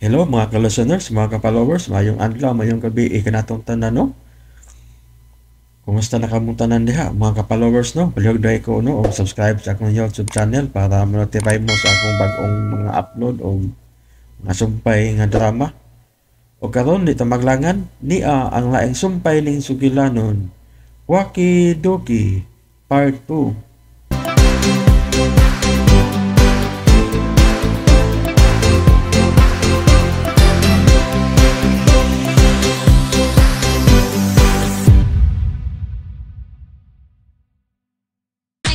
Hello mga ka-listeners, mga ka-followers, mayong adlaw, mayong gabi, ikanatong tanan, no? Kumusta na kamong tanan diha, mga ka-followers, no? Palihog dahil ko, no? O subscribe sa akong YouTube channel para ma-notify mo sa akong bagong mga upload o mga sumpay nga drama. O karon di ta maglangan, niya ang laing sumpay ning sugilanon, Waki Doki Part 2.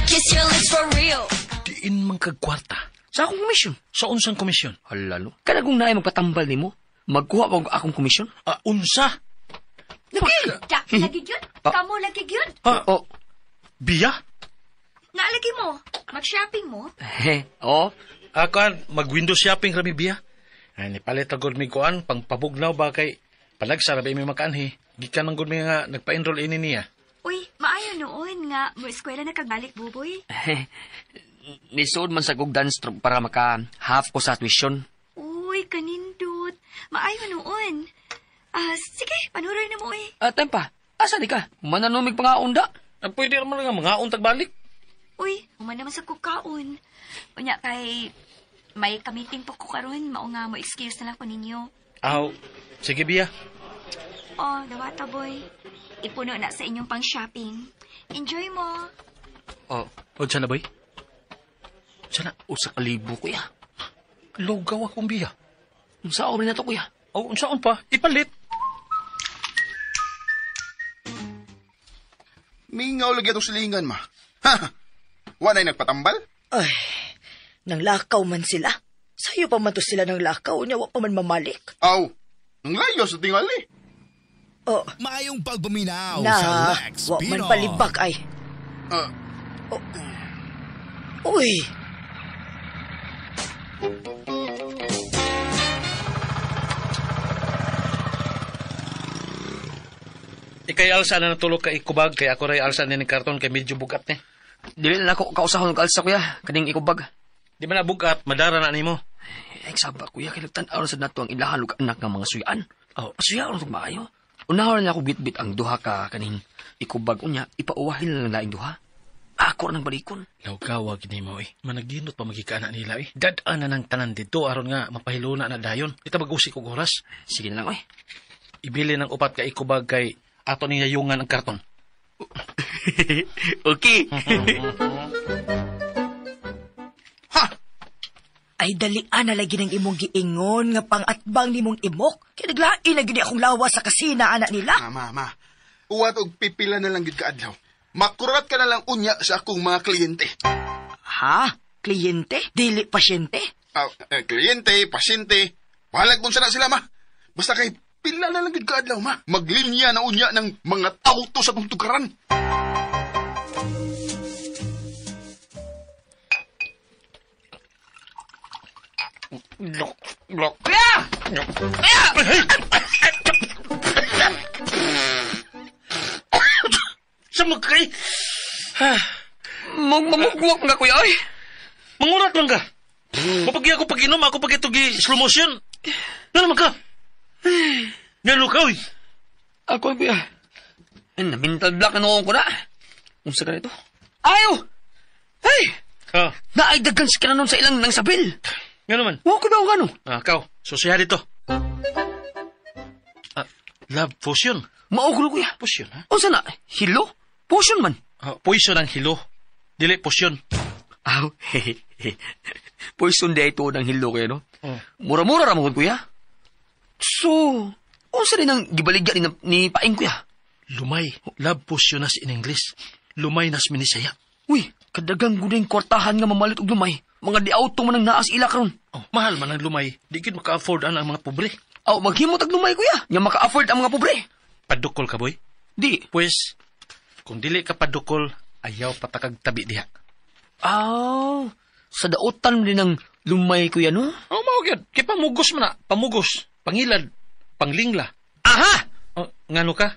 Kiss your lips for real. Diin man kag kwarta. Sa akong komisyon. Sa unsang komisyon? Halalo. Kada kung naay magpatambal nimo, magkuha pa og akong komisyon. Ah, unsa? Lagi. Ja, lagi gyud. Kamo lagi gyud. Ah, Oh. biya? Naalagi mo. Mag-shopping mo. He, oh. Ah, kuan, mag-window shopping rami biya. Ay, nipalit agad mi kuan, pangpabugnaw ba kay palagsa ra ba mi makaanhi. Gikan man gud mi nga nagpa-enroll ini niya. Uy, maayo noon nga mo eskwela na kagbalik buboy. Nisuod man sa kog dance troupe para maka half ko sa tuition. Uy, kanindot. Maayo noon. Ah, sige, panuroy na mo eh. Ah, tempa. Asa di ka? Mananumig pa nga unda. Ah, pwede ra man nga mga untag balik. Uy, human naman sa kukaon. Unya kay may kamiting po ko karon, mao nga mo excuse na lang ko ninyo. Aw, sige biya. Oh, dawata boy. Ipuno na sa inyong pang-shopping. Enjoy mo. Oh, Unsa na boy? Unsa na? usa ka libo kuya. Lugaw akong biya. Unsa rin na to kuya? Aw, unsaon pa? Ipalit. Mingaw lagi atong silingan, ma. Ha? Wa na'y nagpatambal? Ay, nang lakaw man sila. Sayo pa man to sila ng lakaw, niya wa pa man mamalik. Aw, nang layo sa tingali. Oh, Maayong pagpaminaw na, sa Lex wa man Pino. palibak ay. Ah, Uy, Ikay alsa na natulog ka ikubag kay ako ray alsa ni karton kay medyo bugat ni. Dili na nako kausahon og alsa kuya, kaning ikubag. Di ba na bugat, madara na nimo. Ay, saba kuya, kay nagtan-aw na sad nato ang ilahan ug anak nga mga suyan. Oh. Pasuya ron tong maayo. Unahon na ako bitbit ang duha ka kaning ikubag unya, ipauwahin na lang laing duha. Ako ra nang balikon. Lawgawa gid nimo eh. Managinot pa magikaana nila eh. Dad-an na ng tanan dito aron nga mapahiluna na dayon. Ita mag-usik og oras. Sige na lang oy. Ibili ng upat ka ikubag kay ato ni yayungan ang karton. Okay. ha? ay dalian na lagi ng imong giingon nga pangatbang nimong imok. Kaya naglain na gini akong lawas sa kasina, anak nila. Ma, ma, ma. Uwat og pipila na lang gid kaadlaw. Makurat ka na lang unya sa akong mga kliyente. Ha? Kliyente? Dili pasyente? Aw, kliyente, pasyente. Bahalag kung sana sila, ma. Basta kay pila na lang gid kaadlaw, ma. Maglinya na unya ng mga auto sa tong tukaran. Kuya! Kuya! Sa magkay! Mamugwak nga kuya oy. Mangurat lang ka. Mapagi ako pag-inom, ako pag ito slow motion. Nga naman ka? Ngano ka, uy? Ako kuya. Ay, na mental block na noon ko na. Unsa ka nito? Ayo! Ay! Ah, Naay daghan si kanon sa ilang nang sabil. nga naman. Wa ko ba ang ano? Ah, ikaw, susiya dito. Ah, love potion. Mao ko na, kuya. Potion, ha? Unsa na? Hilo? Potion man. Ah, poison ang hilo. Dili, potion. Aw, Poison di ay tuod ang hilo kuya, no? Oh. Mura-mura ra mo kuya. So, unsa rin ang gibaligya ni Paing kuya? Lumay. Love potion nas in English. Lumay nas minisaya. Uy, kadagang guning kwartahan nga mamalit og lumay. Mga di auto man ang naas ila karon. Oh, mahal man ang lumay. Di gid maka-afford ang mga pobre. Aw, maghimot og lumay kuya. Nya maka-afford ang mga pobre. Padukol ka, boy. Di. Pues, kung dili ka padukol, ayaw patakag tabi diha. Aw, sa daotan din ang lumay kuya, no? Oh, mao gyud. Kay pamugos man na. Pamugos, pangilad, panglingla. Aha! Oh, ngano ka?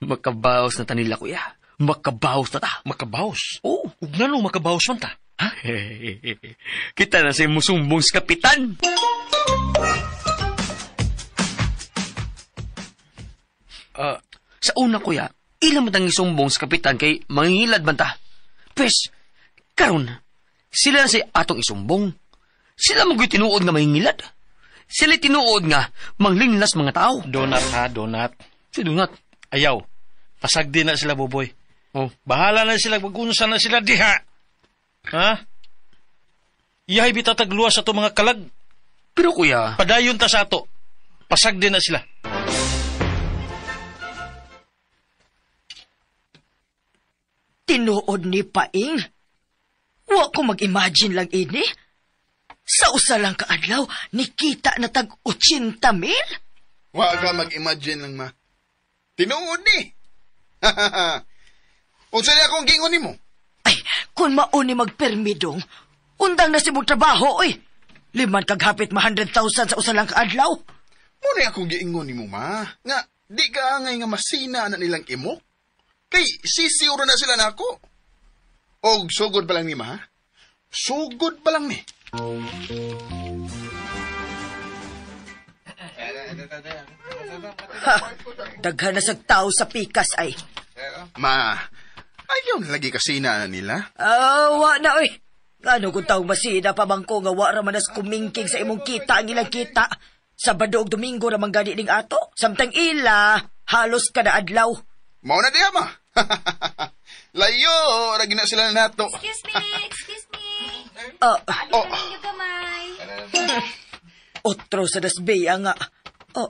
Makabaos na ta nila kuya. Makabaos na ta. Makabaos. Oo. Ug ngano makabaos man ta? Ha? Kita na sa musumbong sa kapitan. Sa una, kuya, ilang matang isumbong sa kapitan kay mangingilad man ta. Pwes, karon, sila na sa atong isumbong. Sila mo tinuod nga mangingilad. Sila tinuod nga manglinlas mga tao. Donut ha, donut. Si donut. Ayaw, pasagdi na sila, Buboy. Oh. Bahala na sila, magunsa na sila diha. Ha? Iyahay bitatagluwas sa ato mga kalag. Pero kuya... Padayon ta sa ato. Pasagdi na sila. Tinuod ni Paing? Wa ko mag-imagine lang ini. Sa usa lang kaadlaw, nikita na tag 80,000? Wa ka mag-imagine lang, ma. Tinuod ni. Unsa niya akong gingon nimo? Ay, kung mauni magpermidong, undang na sibog trabaho, oy. Liman kag hapit ma 100,000 sa usa lang kaadlaw. Muna akong giingon nimo, ma. Nga, di ka angay nga masina na nilang imo. Kay, sisiuro na sila nako. Og sugod pa lang ni, ma. Sugod pa lang ni. Ha, daghan na sag tao sa pikas ay. Ma, ayaw na lagi kasina na nila. Wa na, oy. Ano kung taong masina pa bang ko nga wa ra man as kumingking sa imong kita ang ilang kita. Sabado og Domingo ra man gani ning ato. Samtang ila, halos kada adlaw. Mao na diha, ma. Layo, ra gina sila nato. Excuse me, excuse me. Oh. Ninyo gamay. Otro sa dasbeya nga. Oh.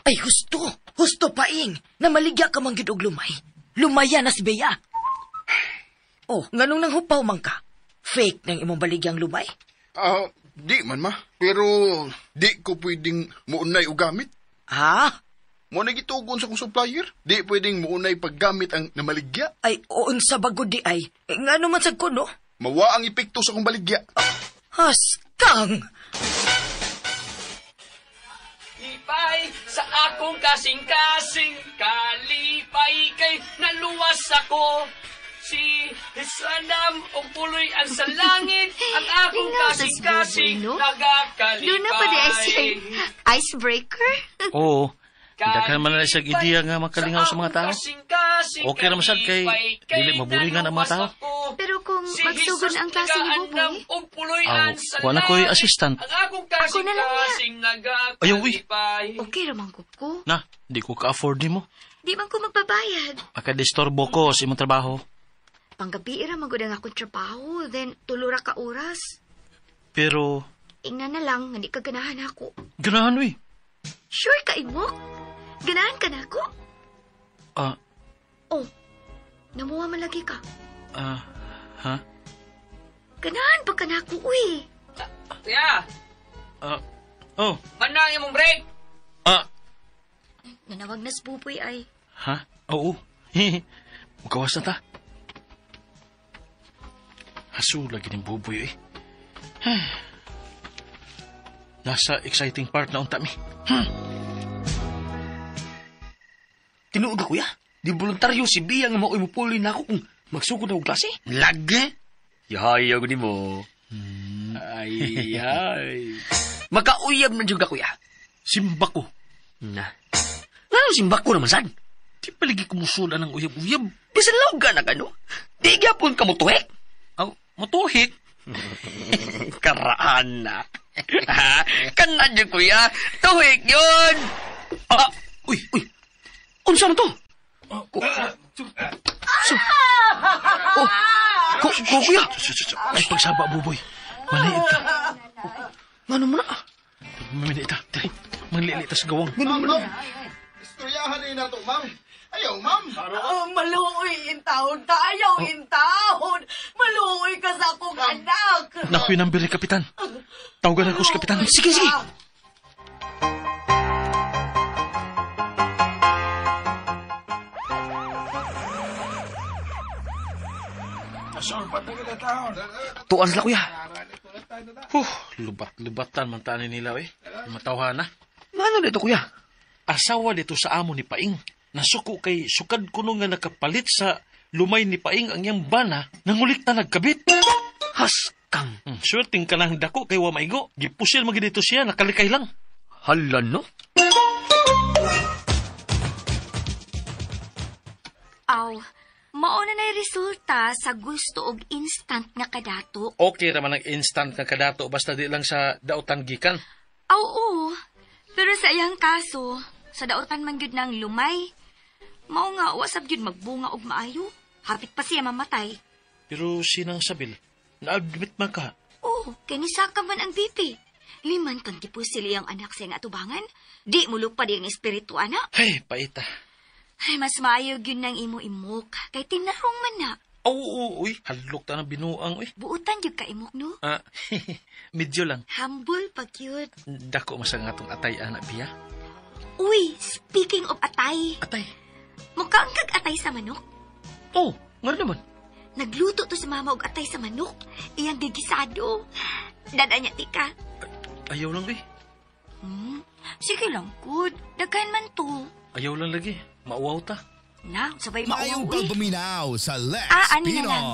Ay, husto. Husto, Paing. Namaligya ka man gid og lumay. Lumaya na si Bea. Oh, nganong nang hupaw man ka? Fake nang imong baligyang lumay? Di man, ma. Pero di ko pwedeng muunay og gamit. Ha? Mo na gitugon sa kong supplier. Di pwedeng muunay paggamit ang namaligya. Ay, unsa ba gud di ay? Ngano man sad ko, no? Mawa ang epekto sa kong baligya. Haskang! Lipay sa akong kasing-kasing, kalipay kay naluwas ako. Si Sanam og puloy ang sa langit, ang akong Lingaw sa kasing-kasing no? nagakalipay. Doon na pa di ay siya icebreaker. Oo. Daghan man na siya ideya nga makalingaw sa mga tao. Okay ra man sad kay dili maburingan ang mga tao. Pero kung magsugod ang klase ni Buboy, Aw, kuha na ko'y assistant. Ako na lang niya. Ayaw, uy. Okay ra man ko ko. Na, di ko ka-afford nimo. Di man ko magbabayad. Makadistorbo ko sa imong trabaho. Panggabi ra man gud ang akong trabaho, then tulo ra ka oras. Pero, Ingnan na lang, nga di ka ganahan ako. ganahan, uy. Sure ka, Imok? Ganahan ka na ako? Oh, namuha man lagi ka. Ha? Ganahan pa ka na ako, uy. Kuya, Oh. manang imong break. Nanawag na si Buboy ay. Ha? Oo. Mukawas na ta. Haso lagi ng Buboy, eh. Nasa exciting part na unta mi. Tinuod ka, kuya. Di voluntaryo si Bia nga maoy mupuli na ako kung magsugod na og klase. Lagi? Yahay, ako ni mo. Ay, ay. Makauyab na juga, kuya. Simba ko. Na. Ngano simba ko naman, sad? Di palagi kumusulan ng uyab-uyab. Bisan lawga na ka, no? Di gyapon ka motuhik. Aw, motuhik? Karaan na. Kana dyan, kuya. Tuhik yun. Uy, uy. Unsa man to? Oh, kuya. Ay, pagsaba, Buboy. Maniid ka. Ngano mo na? Mamili ta. Diri. Manglili ta sa gawang. Ma'am, ma'am. Istoryahan na to, ma'am. Ayaw, ma'am. Oh, maluoy in taon ta. Ayaw in taon. Maluoy ka sa akong anak. Naku, yung number ni Kapitan. Tawagan ako sa Kapitan. Sige, sige. Tuan sila, kuya. Huh, lubat-lubatan man tani nila, eh. Matawhan na. Ngano dito, kuya? Asawa dito sa amo ni Paing. Nasuko kay sukad kuno nga nakapalit sa lumay ni Paing ang iyang bana, nangulit na nagkabit. Haskang. Swerting ka lang dako kay wa maigo. Gipusil man gid dito siya, nakalikay lang. Hala no? Aw, mao na na'y resulta sa gusto og instant nga kadato. Okay ra man ang instant nga kadato basta di lang sa dautan gikan. Aw, oo. Pero sa iyang kaso, sa dautan man gyud nang lumay. Mao nga wasab gyud magbunga og maayo. Hapit pa siya mamatay. Pero sinang sabil, na-admit man ka. Oh, kay nisaka man ang BP. Liman kang gipusil iyang anak sa iyang atubangan. Di mo lupad iyang espiritu, anak. Hey, paita. Ay, mas maayo gyud nang imo imok. Kay tinarong man na. Oo, oo, uy. Halok ta ng binuang, uy. Buutan gyud ka imok, no? Ah, medyo lang. Humble pa gyud. Dako masang atong atay, anak, Bia. Uy, speaking of atay. Atay? Mukha ang kag-atay sa manok. Oh, nga naman. Nagluto to si mama og atay sa manok. Iyang gigisado. Dada niya, tika. Ayaw lang, eh. Sige lang, good. Daghan man to. Ayaw lang lagi. Mauwaw ta. Na, sabay Maayong mauwaw, eh. pagpaminaw sa Lex Ah, ani na Pino. lang.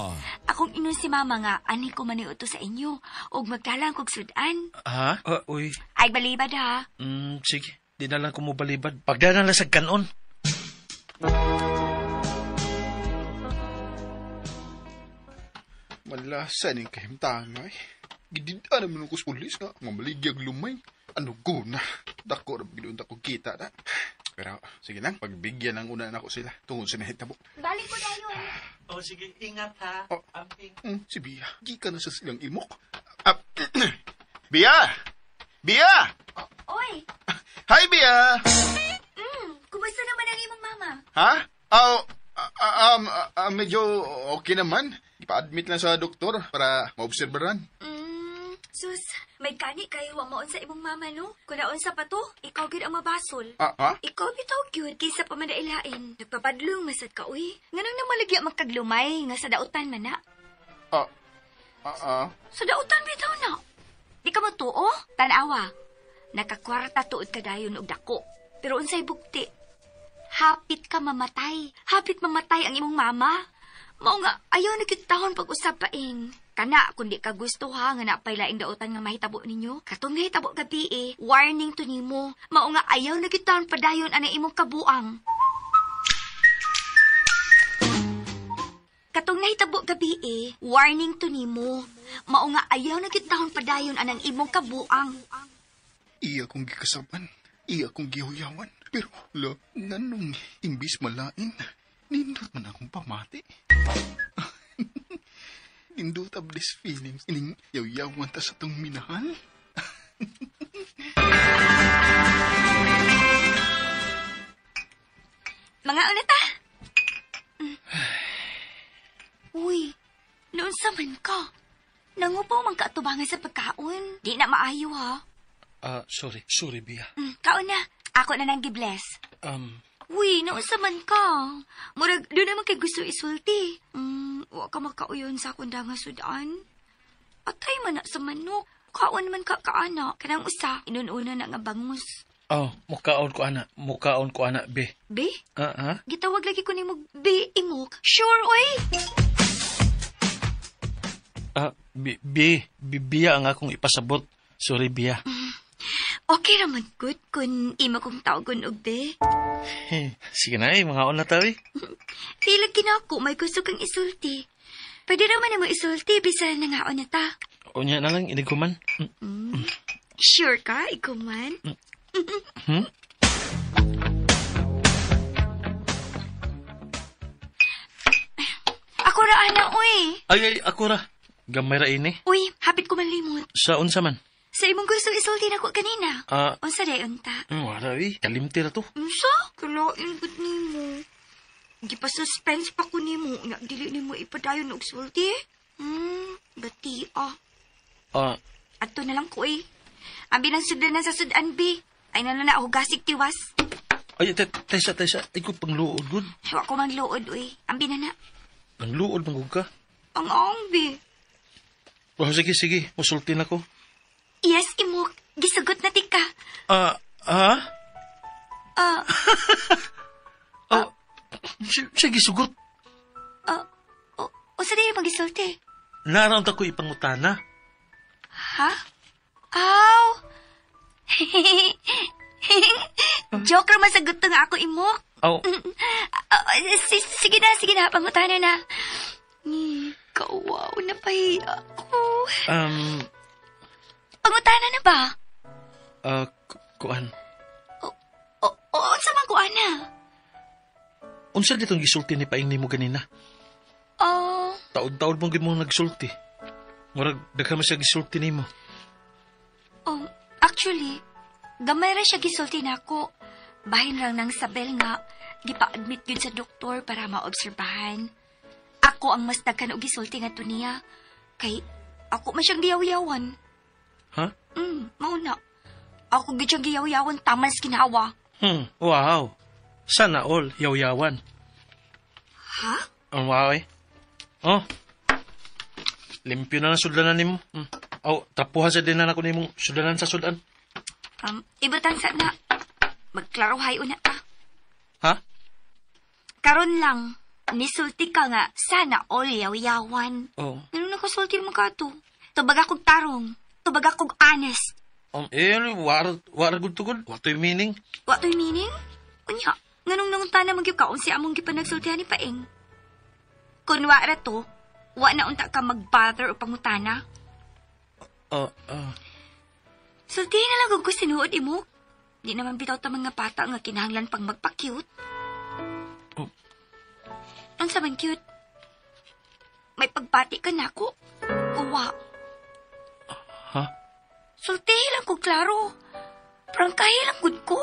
Akong inon si mama nga, ani ko maniuto sa inyo. Og magdalang kog sudan. Ha? Uy. Ay, balibad ha. Sige. Di na lang ko mobalibad. Pagdala lang sa kanon. Malasa ning kahimtang ay. Gidid-an naman ko sa pulis nga. Mamaligyag lumay. Ano go na. Dako ra gid unta ko kita na. Pero sige lang, pagbigyan ang una nako sila tungod sa nahitabo. Balik ko dayon. Oh, sige, ingat ha. Oh. Amping. Si Bia, gikan na sa silang imok. Ah, Bia! Bia! Oy, Hi, Bia! kumusta naman ang imong mama? Ha? Oh, medyo okay naman. Ipa-admit lang sa doktor para maobserbaran. Sus, may kani kayo wa maon sa imong mama, no? Kung naon sa pato, ikaw gyud ang mabasol. Ah, ha? Ikaw bitaw gyud kaysa pa man dailain. Nagpapadlong masad ka, uy. Nganong namalagya magkaglumay nga sa dautan man na? Ah, ah, ah. Sa dautan bitaw na. Di ka matuo? Tanawa. Nakakwarta tuod ka dayon og dako. Pero unsay bukti? Hapit ka mamatay. Hapit mamatay ang imong mama. Mao nga, ayaw na gyud tahon pag-usab paing. Kana, kung di ka gusto ha, nga napay laing dautan nga mahitabo ninyo. Katong nahitabo gabi eh, warning to nimo. Mao nga, ayaw na gyud tahon padayon ana imong kabuang. Katong nahitabo gabi eh, warning to nimo. Mao nga, ayaw na gyud tahon padayon anang imong kabuang. Iya kong gikasaban, iya kong gihuyawan. Pero, lo, nganong imbis malain, nindot man akong pamati. Nindot ab this feelings, ining yaw-yawan ta sa tong minahal. Mga ulit ah. Uy, noon sa man ka. Nangupaw man kaatubangan sa pagkaon. Di na maayo ha. Ah, sorry. Sorry, Bia. Kaon na. Ako na nang gibless. Uy, noon sa man ka. Murag, doon naman kay gusto isulti. Wa ka makauyon sa akong nga sudan. Atay man na sa manok. Kaon man ka kaana. Kanang usa, inununa na nga bangus. Oh, mukaon ko ana. Mukaon ko ana, be. Be? Ah, ha? Gitawag lagi ko nimo be imok. Sure, oy. Ah, be, be, Bia ang akong ipasabot. Sorry, Bia. Okay raman, good, kung imo kong tawagon og be. Sige na, eh, mga on na tayo, eh. Pila kinako, may gusto kang isulti. Pwede raman na mo isulti, bisan nangaon na ta. Unya na lang, iniguman. Sure ka, ikaw man? Hmm? Ako ra, ana, uy. Ay, ay, ako ra. Gamay ra ini. Uy, hapit ko malimot. Sa unsa man? Sa imong gusto isulti na ko kanina. Ah. Unsa day unta? Wala, eh. Kalimti ra to. Unsa? Kalain gud nimo. Gipa-suspense pa ko nimo. Nga, dili nimo ipadayon og sulti. Bati, ah. Ah. Adto na lang ko, eh. Ang bilang sudan na sa sudan, bi. Ay, na na, hugasig tiwas. Ay, tesa, tesa. Ay, ko pangluod, gud. Wa ko mangluod, uy. Ang binana. Pangluod, manggug ka. Ang ang, bi. Oh, sige, sige. Musulti na ko. Yes, imok. Gisugot na tika. Ah, ah? Ah. Oh, siya gisugot. Ah, o sa di magisulti? Naraon ta ko ipangutana. Ha? Aw! Joker masagot nga ako imo. Oh. Sige na, pangutana na. Kawaw na pahiya ako. Pangutana na ba? Kuan. Unsa man kuan na? Unsa ditong gisulti ni Paing nimo ganina? Oh. Taod-taod mong gid mo nagsulti. Murag daghan man siya gisulti nimo. Oh, actually, gamay ra siya gisulti nako. Bahin lang nang Sabel nga gipa-admit gyud sa doktor para maobserbahan. Ako ang mas daghan og gisulti ngadto niya. Kay ako man siyang giyaw-yawan. Ha? Mao na. Ako gyud siyang giyaw-yawan taman sa ginawa. Wow. Sana all yaw-yawan. Ha? Ang wow eh. Oh. Limpyo na ang sudlanan nimo. Aw, trapuhan sa din na ako nimong sudlanan sa sudan. Ibutang sa na. Magklarohay una ta. Ha? Karon lang, nisulti ka nga, sana all yaw-yawan. Oh. Ano nakasulti mo ka to? Tubag akong tarong. Tubag akong honest. War good to good. What do you meaning? What do you meaning? Unya, nganong nangutana magyud ka unsi among gipanagsultihan ni Paing. Kun wa ra to, wa na unta ka mag-bother o pangutana. Sultihin na lang ko sinuod imo. Di naman bitaw ta mga bata nga kinahanglan pang magpa-cute. Oh. Unsa man cute? May pagbati ka nako? Uwa. Ha? Sultihin lang ko klaro. Prangkahi lang gud ko.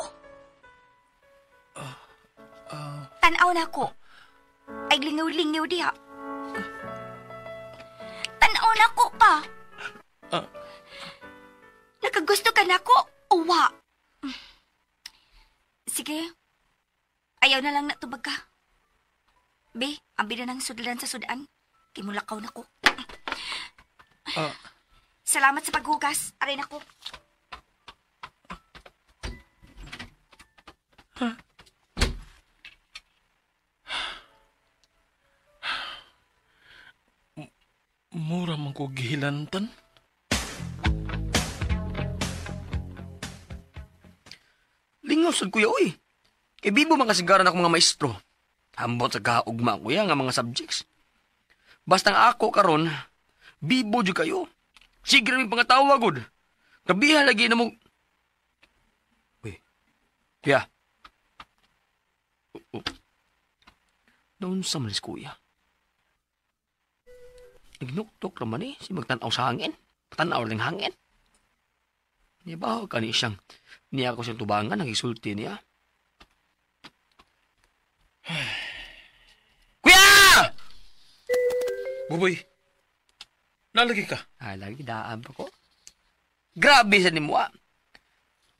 Tan-aw na ko. Ay lingaw-lingaw diha. Tan-aw na ko pa. Nakagusto ka na ko? Uwa. Sige. Ayaw na lang na tubag ka. Be, ambi na ng sudlan sa sudan. Kimulakaw na ko. Salamat sa paghugas. Aray na ko. Huh? Mura man ko gihilantan. Lingaw sad kuya, oy. Kay bibo man kasigaran ako mga maestro. Ambot sa kaugma kuya nga mga subjects. Basta nga ako karon, bibo jud kayo. Sige ra mi pangatawag gud. Gabiha lagi na mo. Uy. Kuya. Oh. Naunsa man is kuya. Nagnuktok raman eh. Si magtanaw sa hangin. Patanaw lang hangin. Niya ba kani siyang niya ako siyang tubangan, nagisulti niya. Kuya! Buboy, nalagi ka? Ay, lagi, daan pa ko. Grabe sa nimo, ah.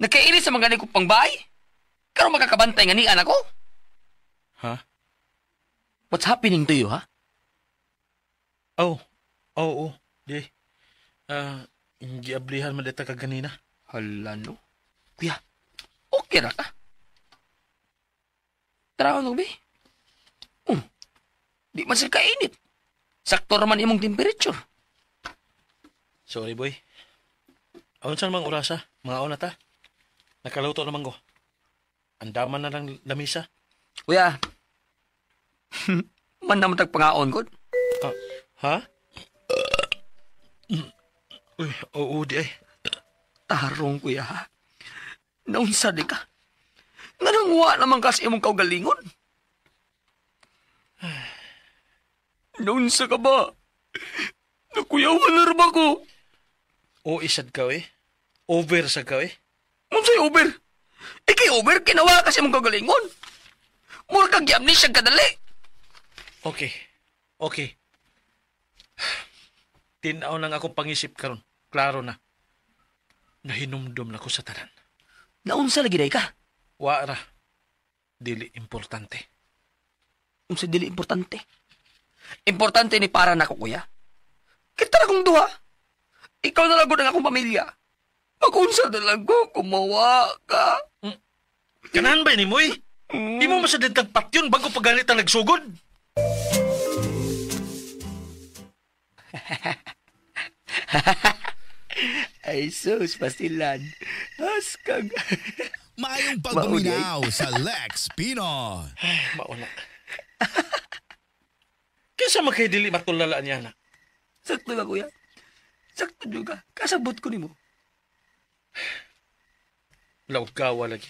Nakairis sa mga galing kong pangbay. Karon makakabantay nga nian ako. Ha? What's happening to you, ha? Oh, oo, di. Giablihan man dita ka ganina. Hala, no? Kuya, okay ra ka? Tara, ano, be? Oh, di man sila kainit. Sakto raman imong temperature. Sorry, boy. Ayon saan mang orasa? Mga una ta. Nakaluto naman ko. Andaman na lang lamisa. Kuya, man naman tagpangaon, god. Ha? Uy, oo, di ay. Tarong, kuya, ha? Naunsa di ka? Nanangwa naman kasi imong kaugalingon. Naunsa ka ba? Nakuyawan na rin ba ko? O, isad ka, eh. Over sa ka, eh. Unsay over? Ikay over, kinawa kasi imong kaugalingon. Mura kang gi-amnesia kadali. Okay. Okay. Tinaw lang akong pangisip karon. Klaro na. Nahinumdum na ko sa tanan. Naunsa lagi day ka? Wara. Dili importante. Unsa dili importante? Importante ni para nako, kuya. Kita na kong duha. Ikaw na lang ang akong pamilya. Magunsa na lang ko, kumawa ka. Kanahan ba ni mo eh? Di mo masadintang patyon bago paganit ang nagsugod. Ay sus, pasilan. Askag. Maayong pagpaminaw sa Lex Pino. Ay, mauna. Kinsa man kay dili matulala niya na? Sakto ba, kuya? Sakto juga. Kasabot ko nimo. Lawgawa lagi.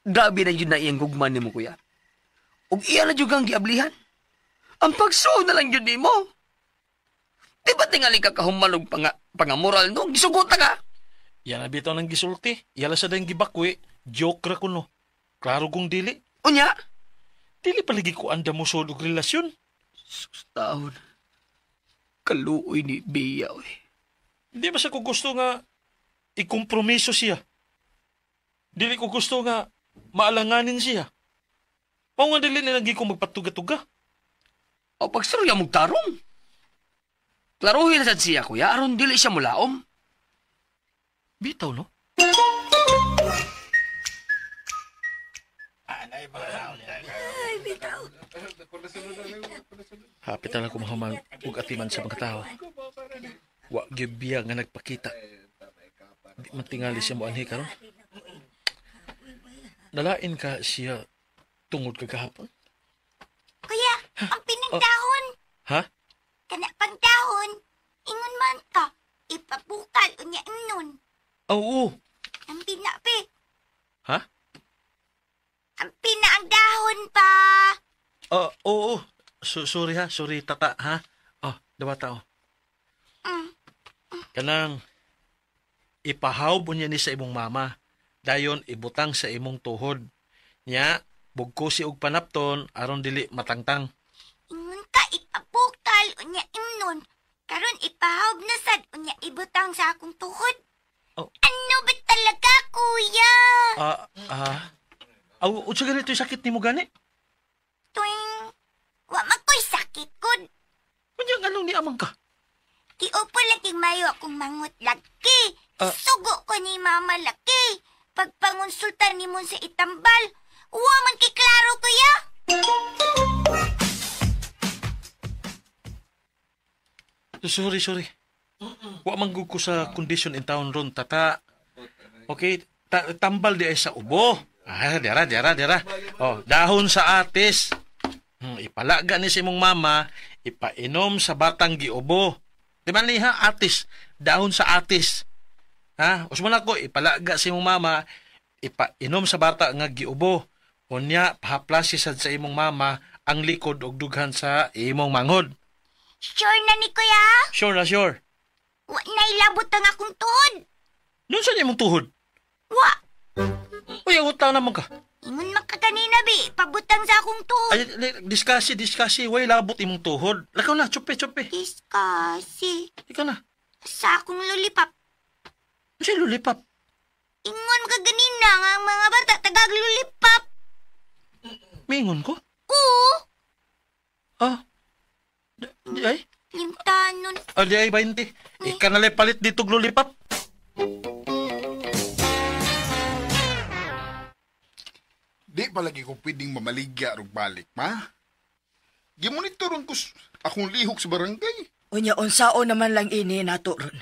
Grabe na yun na iyang gugman nimo, kuya. Ug iya na jud kang giablihan. Ang pagsuo na lang yun nimo. Di ba tingali ka kahumalog pangamoral no? Gisugot na ka. Yan na bitaw ng gisulti. Yala sa dang gibakwi. Joke ra kuno. Klaro kong dili. Unya? Dili palagi ko anda mo sod og relasyon. Sus, taon. Kaluoy ni Bea, oy. Di ba sa ko gusto nga ikompromiso siya? Dili ko gusto nga maalanganin siya. Mao nga dili na lagi ko magpatuga-tuga. O pagsurya mong tarong. Klaruhin na sad siya, kuya, aron dili siya mulaom. Bitaw, no? Hapit na lang kumahuman ug atiman sa mga tao. Wa gyud biya nga nagpakita. Di man tingali siya moanhi karon. Nalain ka siya tungod kagahapon? Kuya, ang pinagdahon. Ha? Kana pagdahon, ingon man ka, ipabukal unya imnon. Oo. Ang pinapi. Ha? Ang pina ang dahon pa. Oo. Sorry ha, sorry tata ha. Oh, dawata oh. Kanang ipahawb unya ni sa imong mama. Dayon ibutang sa imong tuhod. Nya bugko si og panapton aron dili matangtang. Ingon ka ipabukal unya imnon. Karon ipahawb na sad unya ibutang sa akong tuhod. Oh. Ano ba talaga, kuya? Aw, unsa ganito yung sakit nimo gani? Tuwing wa man ko'y sakit gud. Unya nganong ni amang ka? Kiupo lagi mayo akong mangot lagi. Sugo ko ni mama lagi. Pagpangonsulta ni mo sa itambal, wa man kay klaro, kuya. Sorry, sorry. Wa man gud ko sa condition in town ron, tata. Okay, tambal di ay sa ubo. Ah, dira. Oh, dahon sa atis. Ipalaga ni sa imong mama, ipainom sa batang giubo. Di ba niha atis? Dahon sa atis. Ha? Usman ako, ipalaga sa imong mama, ipainom sa bata nga giubo. Unya, pahaplasi sad sa imong mama ang likod og dughan sa imong manghod. Sure na ni kuya? Sure na, sure. Wa na ilabot ang akong tuhod. Noon saan imong tuhod? Wa. Uy, ang utang naman ka. Ingon man ka kanina, bi. Pabutang sa akong tuhod. Ay, diskasi. Way labot imong tuhod. Lakaw na, chupe. Diskasi. Ikaw na. Sa akong lulipap. Ano siya lulipap? Ingon ka ganina nga ang mga bata tagag lulipap. Mingon ko? Oo. Ah. Di ay? Limtanon. Ah, di ay 20. Ika na palit dito lulipap. Di palagi ko pwedeng mamaligya rog balik, ma. Gimonitoron ko akong lihok sa barangay. Unya, unsaon naman lang ini nato ron.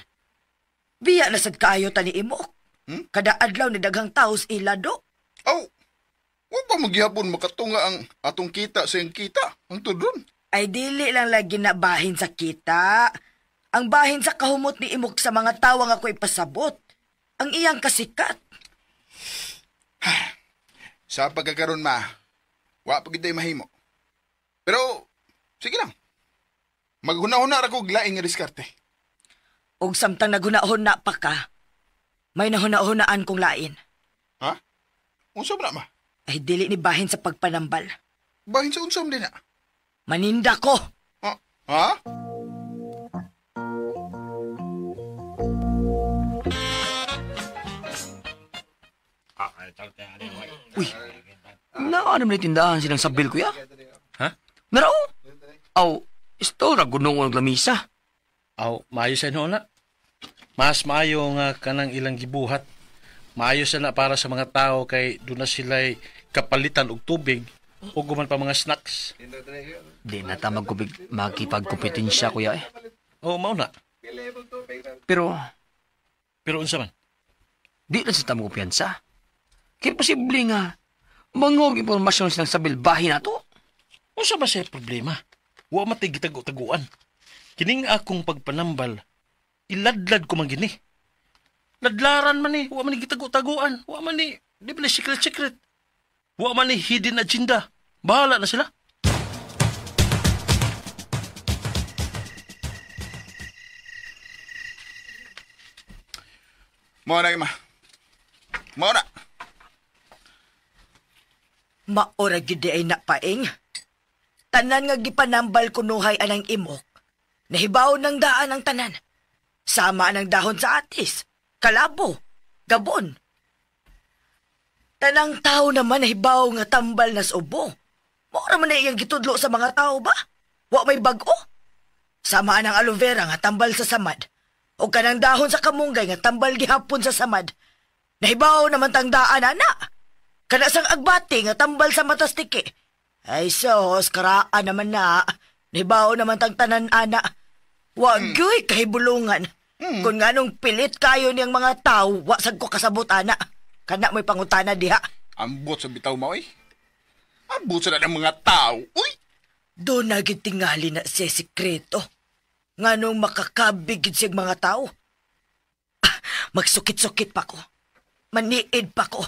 Biya na sad kaayo tani imok. Kada adlaw ni daghang taos ilado. Aw, wa pa magyapon makatunga ang atong kita sa iyang kita, ang tudron. Ay dili lang lagi na bahin sa kita. Ang bahin sa kahumot ni imok sa mga tawa nga ko ipasabot. Ang iyang kasikat. Sa pagkakaroon, ma, wa pa gid mahimo. Pero, sige lang. Maghuna-huna ra ko og laing nga diskarte. Og samtang naghuna-huna pa ka, may nahuna-hunaan kong lain. Ha? Unsa ba na, ma? Ay dili ni bahin sa pagpanambal. Bahin sa unsa man din na? Maninda ko. Ha? Uy, naano man tindahan silang sabil, kuya? Ha? Narao? Aw, isto ra gunong og lamisa. Aw, maayo sa inyo na. Mas maayo nga kanang ilang gibuhat. Maayo sa na para sa mga tao kay doon na sila'y kapalitan og tubig o guman pa mga snacks. Di na ta makipagkompetensya, kuya eh. Oo, mao na. Pero Pero unsa man? di lang sa tamo kumpiyansa. Kaya posible nga mangog impormasyon silang sa bilbahin nato. Unsa ba siya problema? Wa matay gitago-taguan. Kining akong pagpanambal, iladlad ko man gini. Ladlaran man ni, wa man ni gitago-taguan. Wa man ni, di ba ni secret-secret. Wa man ni hidden agenda. Bahala na sila. Mao na, ma. Mao na. Maora gyud di ay napaing. Tanan nga gipanambal kunuhay anang imok. Nahibaw ng daan ang tanan. Sama ang dahon sa atis, kalabo, gabon. Tanang tao naman nahibaw nga tambal nas ubo. Maora man na iyang gitudlo sa mga tao ba? Wa may bag-o. Sama ang aloe vera nga tambal sa samad. O kanang dahon sa kamunggay nga tambal gihapon sa samad. Nahibaw naman tang daan ana. Kana sang agbati nga tambal sa matastiki. Ay sos, karaan naman na. Nahibaw naman tang tanan ana. Wa gyud kahibulungan. Kung nganong pilit kayo niyang mga tao, wa sad ko kasabot ana. Kana mo'y pangutana diha. Ambot sa bitaw mo, oy. Ambot sa ng mga tao, uy. Doon na gid tingali na siya sikreto. Nganong makakabig gid siyang mga tao. Ah, magsukit-sukit pa ko. Maniid pa ko.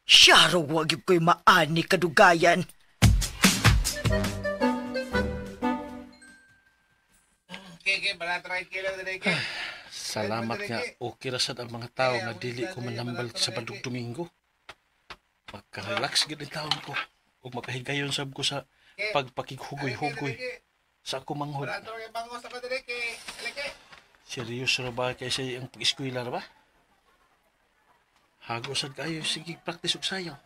Siya raw wa gyud ko'y maani kadugayan. Salamat nga, okay ra sad ang mga tao nga dili ko manambal sa Sabado Domingo. Magka-relax gid ang taon ko. Ug makahigayon sab ko sa pagpakighugoy-hugoy sa ako manghod. Seryoso ra ba kay sa ang pag-eskwela ra ba? Hago sad kayo, sige practice og sayaw.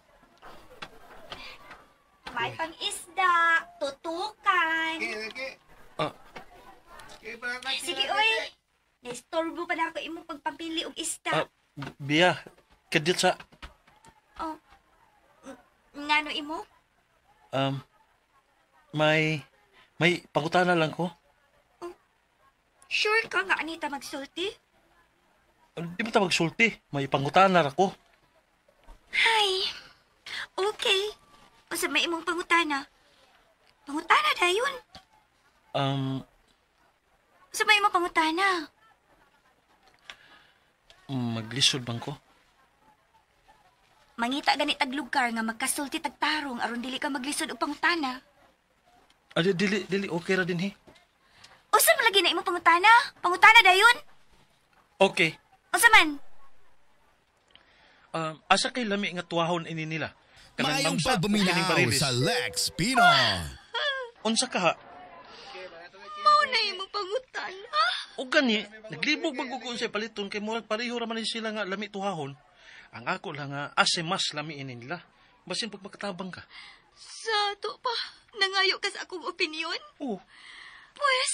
May pang-isda, tutukan. Ah. Sige, oy. Naistorbo pa na ako imong pagpapili og isda. Ah, Bia, kadit sa Oh. Ngano imo? May pangutana lang ko. Sure ka nga anita magsulti? Di ba ta magsulti? May pangutana ra ko. Hay. Okay. Unsa may imong pangutana? Pangutana dayon. Unsa may imong pangutana? Maglisod bang ko? Mangita gani tag lugar nga magkasulti tag tarong aron dili ka maglisod og pangutana. Ah, dili okay ra din he. Unsa man lagi na imong pangutana? Pangutana dayon. Okay. Unsa man? Asa kay lami nga tuwahon ini nila? Kanang Maayong mamsa o kining pagpaminaw barilis? sa Lex Pino. Unsa ka ha? Mao na imong pangutana. O gani, naglibog man ko unsay paliton kay murag pareho ra man ni sila nga lami tuwahon. Ang ako lang nga ase mas lami ini nila. Basin pag makatabang ka. Sa to pa, nangayo ka sa akong opinion? Oo. Pues,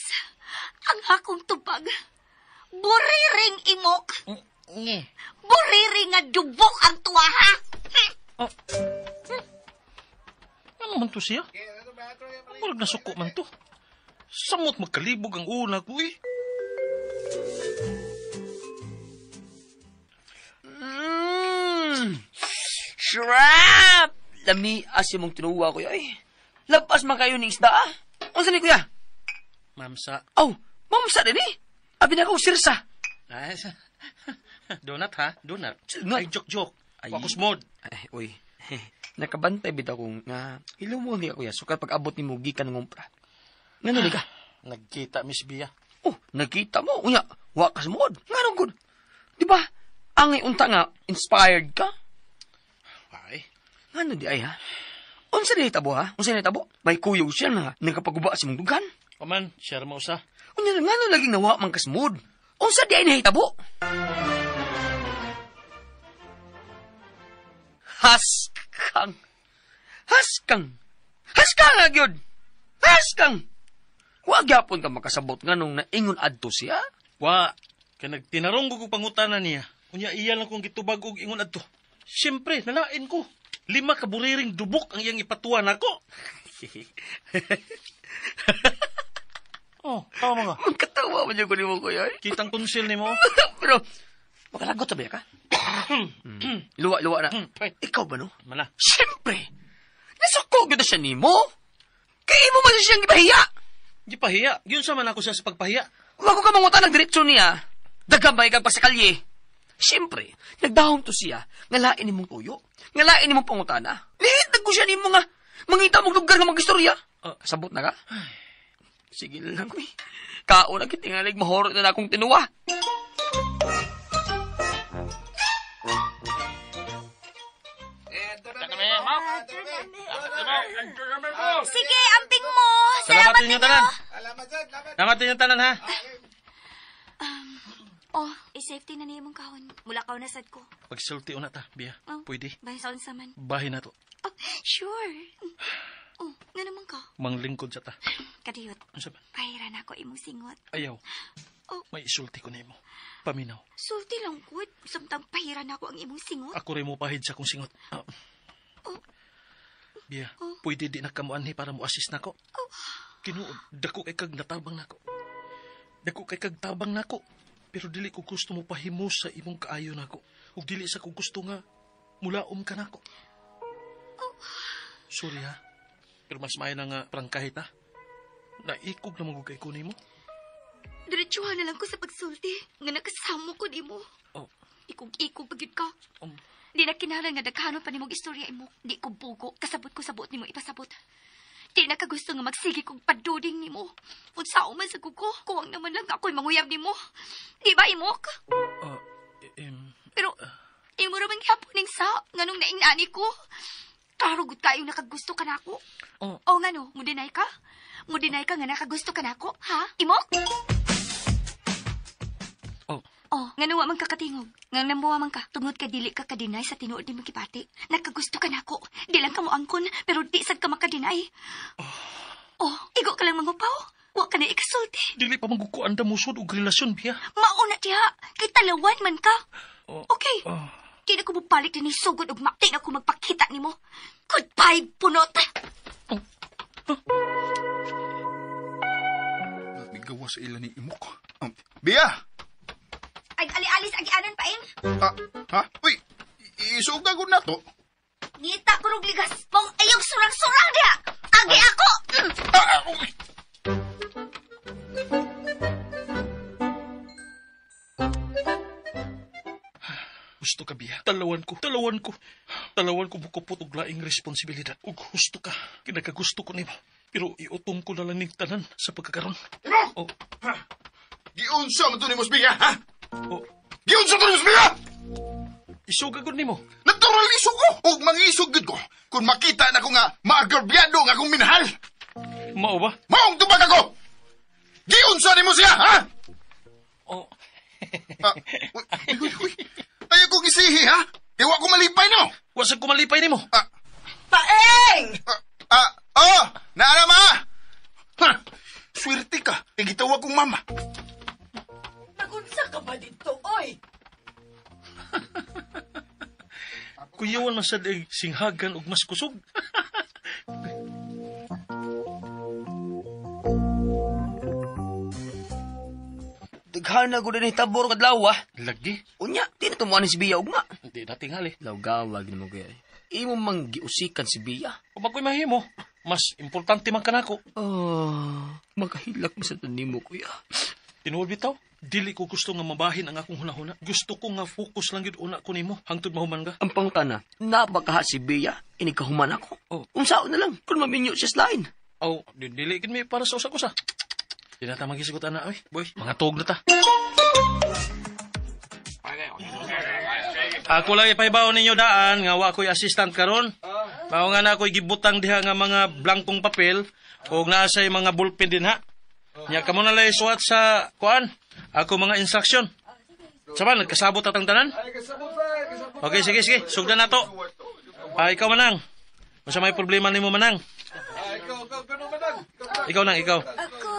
ang akong tubag, buriring imok. Nge. Buriring nga dubok ang tuwaha. Oh. Ano man to siya? Murag nasuko man to. Samot magkalibog ang una ko eh. Shrap! Lami as imong tinuwa, kuya. Ay, lampas man kayo ni isda, ah. Unsa ni, kuya? Mamsa. Aw, mamsa din eh. Abi na ko, sirsa. Ay, donut ha? Donut. Donut. Ay, joke-joke. Ay. Wakos mod. Ay, uy. Nakabantay bitaw kong nga ilumon di ka, kuya. Sukat pag-abot ni mo, gikan ng umpra. Nga nuli ka? Nagkita, Miss Bia. Oh, nagkita mo. Unya, wakas mod. Nga nung good. Di ba? Angay unta nga, inspired ka? Ay. Nga di ay ha? Unsa di tabo ha? Unsa di tabo? May kuyog siya na nagkapaguba sa mong dugan. Paman, share mo usa. Unya, nga nung laging nawa man kasmod. Unsa di ay nahitabo? Haskang! Haskang! Haskang na gyud! Haskang! Wa gyapon ka makasabot nga nung naingon adto siya. Wa, kay nagtinarong ko pangutana niya. Unya iya lang kong gitubag og ingon adto. Siyempre, nalain ko. 5 ka buriring dubok ang iyang ipatuwa nako. Oh, tawa mo nga. Magkatawa man yung kunin mo, kuya. Kitang konsil ni mo. Pero, makalagot sabi ka? Luwa, luwa na. Ay. Ikaw ba, no? Mana. Siyempre! Nasuko gyud na siya nimo. Kay imo man siyang gipahiya. Gipahiya. Yun sa man ako siya sa pagpahiya. Wa ko ka mangutan ng diretsyo niya. Dagambay kag pasakalye. Siyempre, nagdahom to siya nga lain nimong tuyo, nga lain nimong pangutana. Nihitag ko siya nimo nga mangita mong lugar nga magistorya. Sabot na ka? Sige lang, kuy. Kaon na kitingalig, mahorot na akong tinuwa. Sige, amping mo. Salamat Salamat ninyo ninyo. tanan. Salamat ninyo tanan, ha? Oh, i-safety na niya mong kahon. Mula ka na sad ko. Pagsulti una ta, Bia. Oh. Pwede. Bahin sa unsa man. Bahin na to. Oh, sure. Oh, nga naman ka. Manglingkod sa ta. Kadiyot, Ano sa ba? pahira na ako imong singot. Ayaw. Oh. May isulti ko nimo. Paminaw. Sulti lang gud. Samtang pahira na ako ang imong singot. Ako rin mo pahid sa akong singot. Ah. Oh. Bia, Oh. pwede di na kamuanhi para mo assist nako. Oh. Tinuod, dako kay kag natabang nako. Dako kay kag tabang nako. Pero dili ko gusto mo pahimo sa imong kaayo nako. Ug dili sa ko gusto nga mulaom ka nako. Oh. Sorry ha. Pero mas maayo na nga prangkahit ha. Naikog na magugay ko nimo. Diretsuhan na lang ko sa pagsulti. Nga nakasamo ko nimo. Oh. Ikog-ikog pagyud ka. Di na kinahanglan nga daghanon pa nimong istorya imo. Di ko bugo. Kasabot ko sa buot nimo ipasabot. Di na kagusto nga magsige kog paduding nimo. Unsaon man sa kuko, kuwang naman lang ako'y manguyab nimo. Di ba, imok? Pero, imo ra man gihapon ning sa, nganong nainani ko. Klaro gud kayo nakagusto ka nako. Oh. O ngano, mo deny ka? Mo deny ka nga nakagusto ka nako, ha? Imok? Oh. Oh, ngano wa man ka katingog. Ngang namuwa man ka, tungod kay dili ka kadeny sa tinuod nimo gibati. Nakagusto ka nako. Di lang ka moangkon, pero di sad ka makadeny. Oh, igo ka lang mangupaw. Wa ka na ikasulti. Dili pa magukuan da musod og relasyon, Bia. Mauna diha, kay talawan man ka. Oh. Okay. Oh. Di na ko mobalik din sugod og di na ko magpakita nimo. Goodbye, punot. Migawa sa ila ni Imok. Bia! Ay, ali-alis agianan paing. Ah, ha? Uy, isuog na gud na to. Ngita ko rog ligas. Mong ayog surang-surang diha. Agi ako. Ah, ah, uy. Husto ka, Bia. Talawan ko. Talawan ko. Talawan ko bukupot og laing responsibilidad. Ug husto ka. Kinakagusto ko nimo. Pero iutong ko na lang ning tanan sa pagkakaron. Imok! Oh. Giunsa man to nimo Bia, ha? Oh. Giunsa to nimo Bia! Isuga gud nimo. Natural isog ko! Ug mangisog gud ko kung makita na ko nga maagrabyado nga akong minahal. Mao ba? Maong tubag ako! Giunsa nimo siya, ha? Oh. Ah, uy, uy, uy. Ayaw kong isihi, ha? Iwa ko malipay nimo. Wa sa kumalipay nimo. Ah, Paeng! ah, ah, oh, naara ma! Ha, swerte ka. Igitawag kong mama. Nagunsa ka ba dito, oy? Kuyawan man sad ay singhagan og mas kusog. Daghan na gud ni tabor kadlaw ah. Lagi. Unya, di na tumuan si Bia ugma. Hindi na tingali. Lawgawag nimo kuya. Imo mang giusikan si Bia. Kung ako'y mahimo, mas importante man kanako. Oh, makahilak mo sa nimo kuya. Tinuod bitaw, dili ko gusto nga mabahin ang akong hunahuna. Gusto ko nga focus lang gyud una ko nimo hangtod mahuman ka. Ang pangutana, napakaha si Bia, inikahuman ako. Oh. Unsaon na lang, kung maminyo siya sa lain. Aw, dili gid mi para sa usa-usa. Di na ta magisugot ana, oy. Boy, mga tuog na ta. Ako lang ipahibaw ninyo daan nga wa ko'y assistant karon. Mao nga na ako'y gibutang diha nga mga blankong papel ug naa say mga ballpen din ha. Nya kamo na lay suwat sa kuan. Ako mga instruction. Sama, nagkasabot atang tanan? Okay, sige, sige. Sugdan na to. Ah, ikaw manang. Unsa may problema nimo manang? Ikaw nang, ikaw. Ako.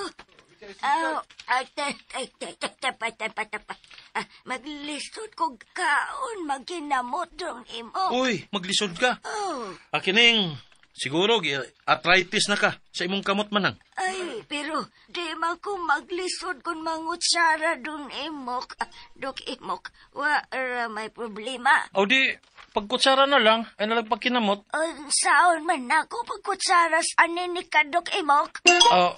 Aw, ay, te, te, te, te, te, te, te, te, te. Ah, maglisod kog kaon, maginamot dong imo. Uy, maglisod ka. Oh, Akining, Siguro, arthritis na ka sa imong kamot manang. Ay, pero di man ko maglisod kung mangutsara dun imok. Dok imok, wa ra may problema. O di, pagkutsara na lang, ay nalang pagkinamot. Saon man ako pagkutsara sa aninikad, Dok imok? Oh,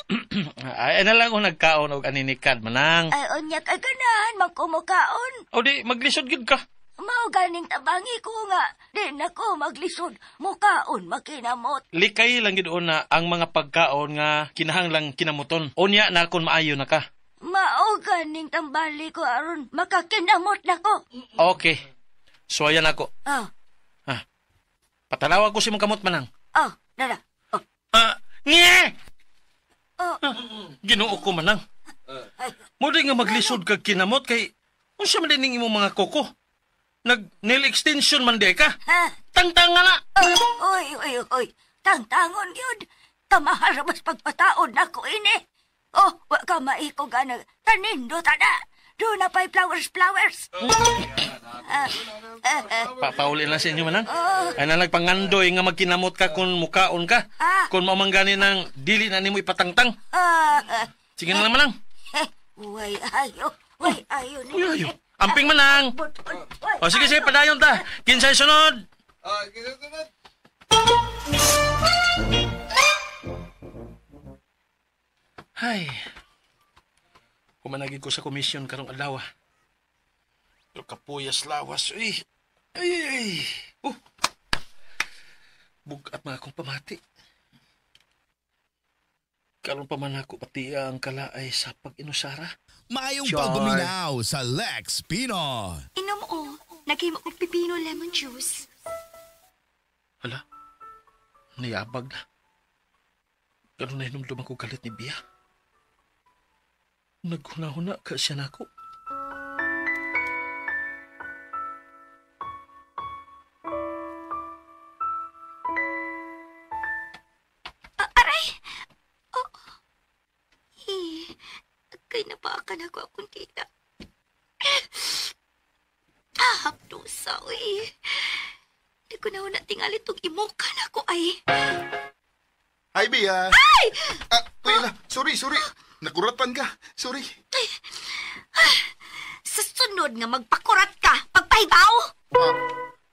ay na lang kung nagkaon og aninikad, manang. Ay, unya kay ganahan magkumukaon. O di, maglisod gid ka. Mao ganing tabangi ko nga, di na ko maglisod, mukaon makinamot. Likay lang gid una ang mga pagkaon nga kinahanglang kinamuton. Unya na kon maayo na ka. Mao ganing tambali ko aron makakinamot na ko. Okay. So ayan ako. Oh. Ah. Patanawa ko si mong kamot manang. Oh, nara. Oh. Nge! Oh. Ginoo ko manang. Mo di nga maglisod kag kinamot kay unsa man din imong mga koko? Nag-nail extension man di ka? Tangtang nga na! Oy, oy, oy. Tangtangon yun. Kamahal mas pagpataon na ko ini. Oh, wa ka maiko gana. Tanindo ta na. Doon na pa'y flowers, flowers. Papauli lang sa inyo manang. Ay nalagpangandoy nga magkinamot ka kung mukaon ka. Kung mamanggani ng dili na nimo ipatangtang. Sige na lang manang. Way ayo. Way ayo. Uy, ayo. Amping manang. O sige, sige, padayon ta. Kinsay sunod. Ay. Kumanagin ko sa komisyon karong adlaw. Pero kapuyas lawas. Ay, ay, ay. Oh. Bugat mga akong pamati. Karon pa man ako pati ang kalaay sa pag-inusara. Maayong pagpaminaw sa Lex Pino. Inom o, naghimo kong pipino lemon juice. Hala, niyabag na. Pero nahinumdum ako galit ni Bia. Naghuna-huna ka siya na ako. Aray! Oh. Eh, kay napaakan ako akong tita. Ah, hapdusa, uy. Di ko na una tingali itong imukan ako ay. Hi, Bia. Ay! Ah, uy, sorry, sorry. Nakuratan ka. Sorry. Ay, sa sunod nga magpakurat ka, pagpahibaw!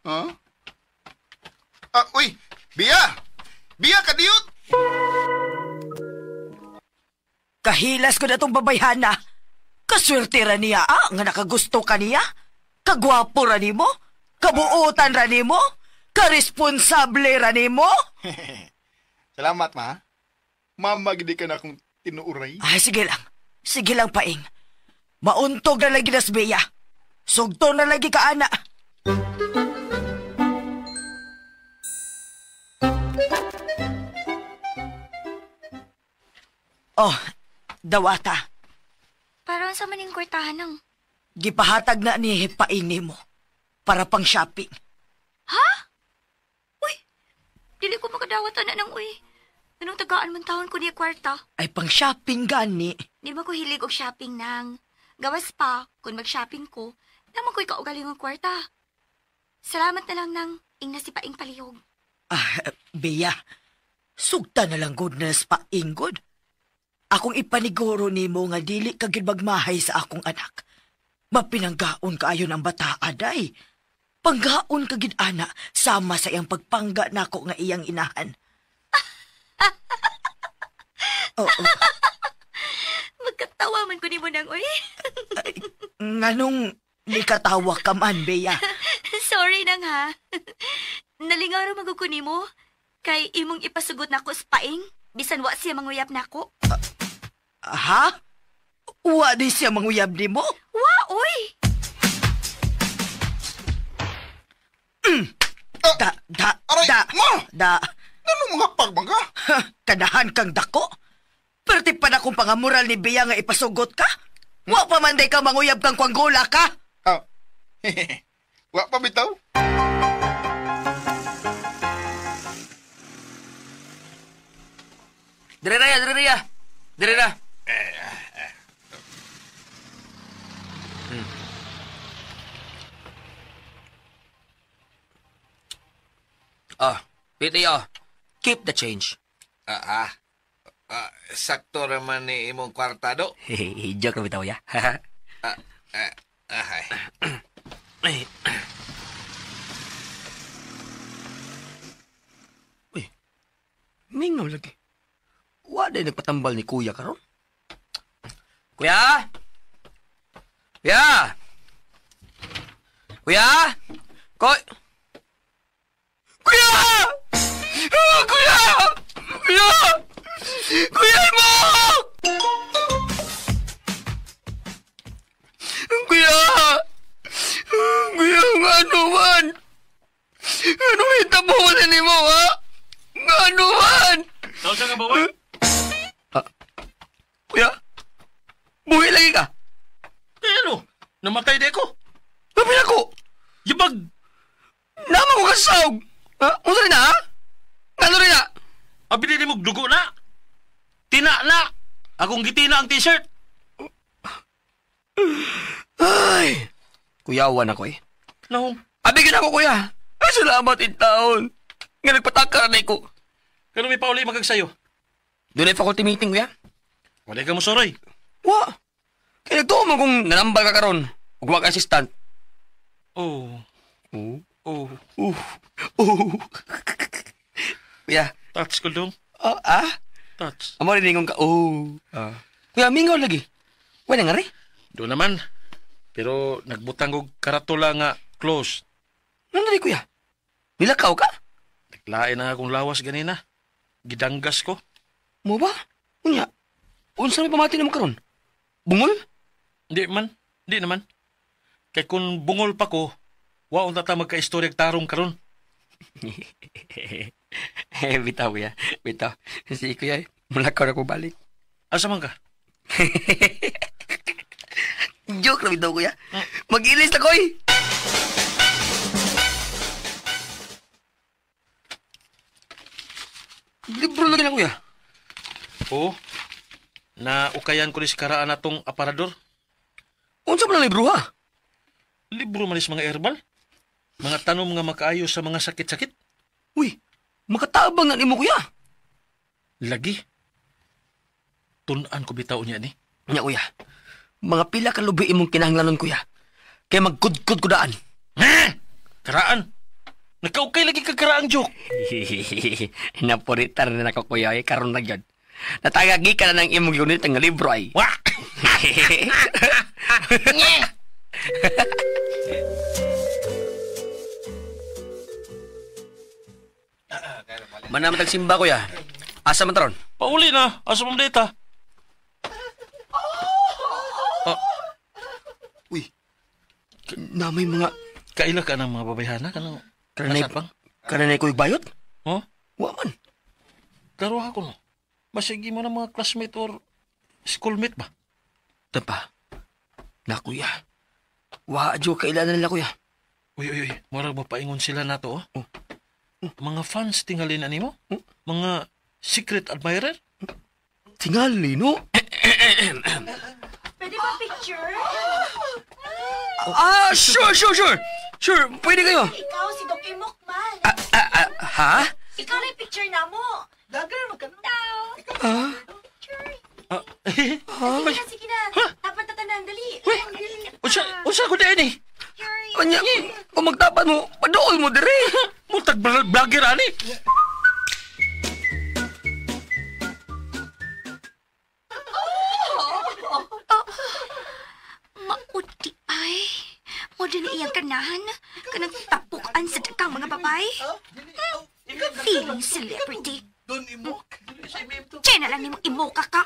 Ah? Ah, uy! Bia! Bia, kadiyot! Kahilas ko na itong babayhana. Kaswerte ra niya, nga nakagusto ka niya. Kagwapo ra nimo. Kabuutan ra nimo. Karesponsable ra nimo. Salamat, ma. Mama, gidi ka na akong tinuuray. Ay, sige lang. Sige lang, paing. Mauntog na lagi nas, Bea. Sugto na lagi ka, ana. Oh, dawata. Parang sa maning kwartahan ng... Gipahatag na ni paing nimo para pang shopping. Ha? Uy, dili ko makadawat na ng uy. Anong tagaan man taon ko niya kwarta? Ay, pang shopping gani. Di ba ko hilig og shopping nang. Gawas pa, kung mag-shopping ko, naman ko'y kaugaling ang kwarta. Salamat na lang nang ing na si Paing palihog. Ah, Bea, sugta na lang good na sa Paing good. Akong ipaniguro nimo nga dili ka gid magmahay sa akong anak. Mapinanggaon kaayon ang bataa, day. Panggaon ka gid ana, sama sa iyang pagpangga nako nga iyang inahan. Oo. Oh, oh. Magkatawa man ko nimo nang oy. Nganong nikatawa ka man, Bea? Sorry nang ha. Nalingaw ra man ko nimo kay imong ipasugot nako sa Paing bisan wa siya manguyab nako. Ha? Wa di siya manguyab nimo? Wa oy. Da da aray, da ma! Da. Ano mga pagmang ka? Kanahan kang dako. Perti pa na kung pangamural ni Bea nga ipasugot ka. Wa pa man day ka manguyab kang kwanggola ka. Ah. Wa pa bitaw. Dire ra ya, dire ra. Dire ra. Ah, piti ah. Keep the change. Sakto raman ni imong kwarta, do. Joke na bitaw, ya. Ay. Ay. Uy, mingaw lagi. Wala nagpatambal ni Kuya karon. Kuya! Kuya! Kuya! Kuya! Kuya! Kuya! Kuya! Kuya Imok! Kuya! Kuya, ano man? Ano may tabo man ni mo, ha? Ano man? Tawag ka ba, boy? Kuya? Buhi lagi ka? Eh, ano? Namatay di ko. Napin ako! Yabag! Nama ko kasawg! Ha? Unsa rin na, ha? Ano rin na? Abi di mo dugo na! Tina na! Akong gitina ang t-shirt! Ay! Kuyawan ako eh. Nahong? Abi ka na ako, kuya! Ay, salamat in taon! Nga nagpatakar na ko. Kano may pauli magagsayo? Doon ay faculty meeting, kuya. Wala ka mo soroy. Wa! Kaya nagtuo mo kung nanambal ka karon. Ug wa ka assistant. Oh. Oh. Oh. Oh. Oh. Kuya. Touch ko dong. Oh, ah? Touch. Amo rin ingon ka. Oh. Ah. Kuya, mingaw lagi. Wala nga rin. Doon naman. Pero nagbutang og karatula nga close. Ano rin, kuya? Nilakaw ka? Naglain na akong lawas ganina. Gidanggas ko. Mo ba? Unya, unsa may pamati nimo karon? Bungol? Di man. Di naman. Kay kung bungol pa ko, wa unta ta magka-istoryag tarong karon. Eh, bitaw kuya. Bitaw. Si kuya, mulakaw na ko balik. Asa man ka? Joke na bitaw kuya. Mag-ilis na koy! Libro lagi na kuya. Oo. Na ukayan ko ni sa karaan natong aparador. Unsa man ang libro ha? Libro man is mga herbal. Mga tanom nga makaayo sa mga sakit-sakit. Uy, makatabang na nimo kuya. Lagi. Tun-an ko bitaw niya ni. Nya kuya, mga pila ka lubi imong kinahanglanon kuya. Kaya magkudkod ko daan. Karaan. Nagkaukay lagi ka karaang joke. Napuritar na nako kuya, eh, karon na gyud. Natagagi ka na ng imong unit ang libro ay. Wa! Manamit ang simba kuya. Asa man taron? Pauli na. Asa man data? Oh. Uy. Na may mga kaila ka ng mga babayhana kanang kanay kanay ko bayot? Huh? Wa man. Klaro ako no. Masigi mo na mga classmate or schoolmate ba? Tapa. Na kuya. Wa jo kailan nila kuya. Uy uy uy, murag mapaingon sila nato oh. Oh. Mga fans tingalin animo? Oh. Mga secret admirer? Tingali no? Pwede ba picture? Ah, sure, sure, sure. Sure, pwede kayo. Ikaw si Doc Imok man. Ha? Ikaw na yung picture na mo. Dagar mo ka. Ah? Sige na, sige na. Dapat tatanan, dali. Unsa ko dahil eh? Anya, kung magtapat mo, padool mo dire. Mutag vlogger ani. Mauti ay. Mo din iyang kanahan. Kanang tapukan sa dakang mga babae. Feeling celebrity. Diyan na lang nimo imuka ka.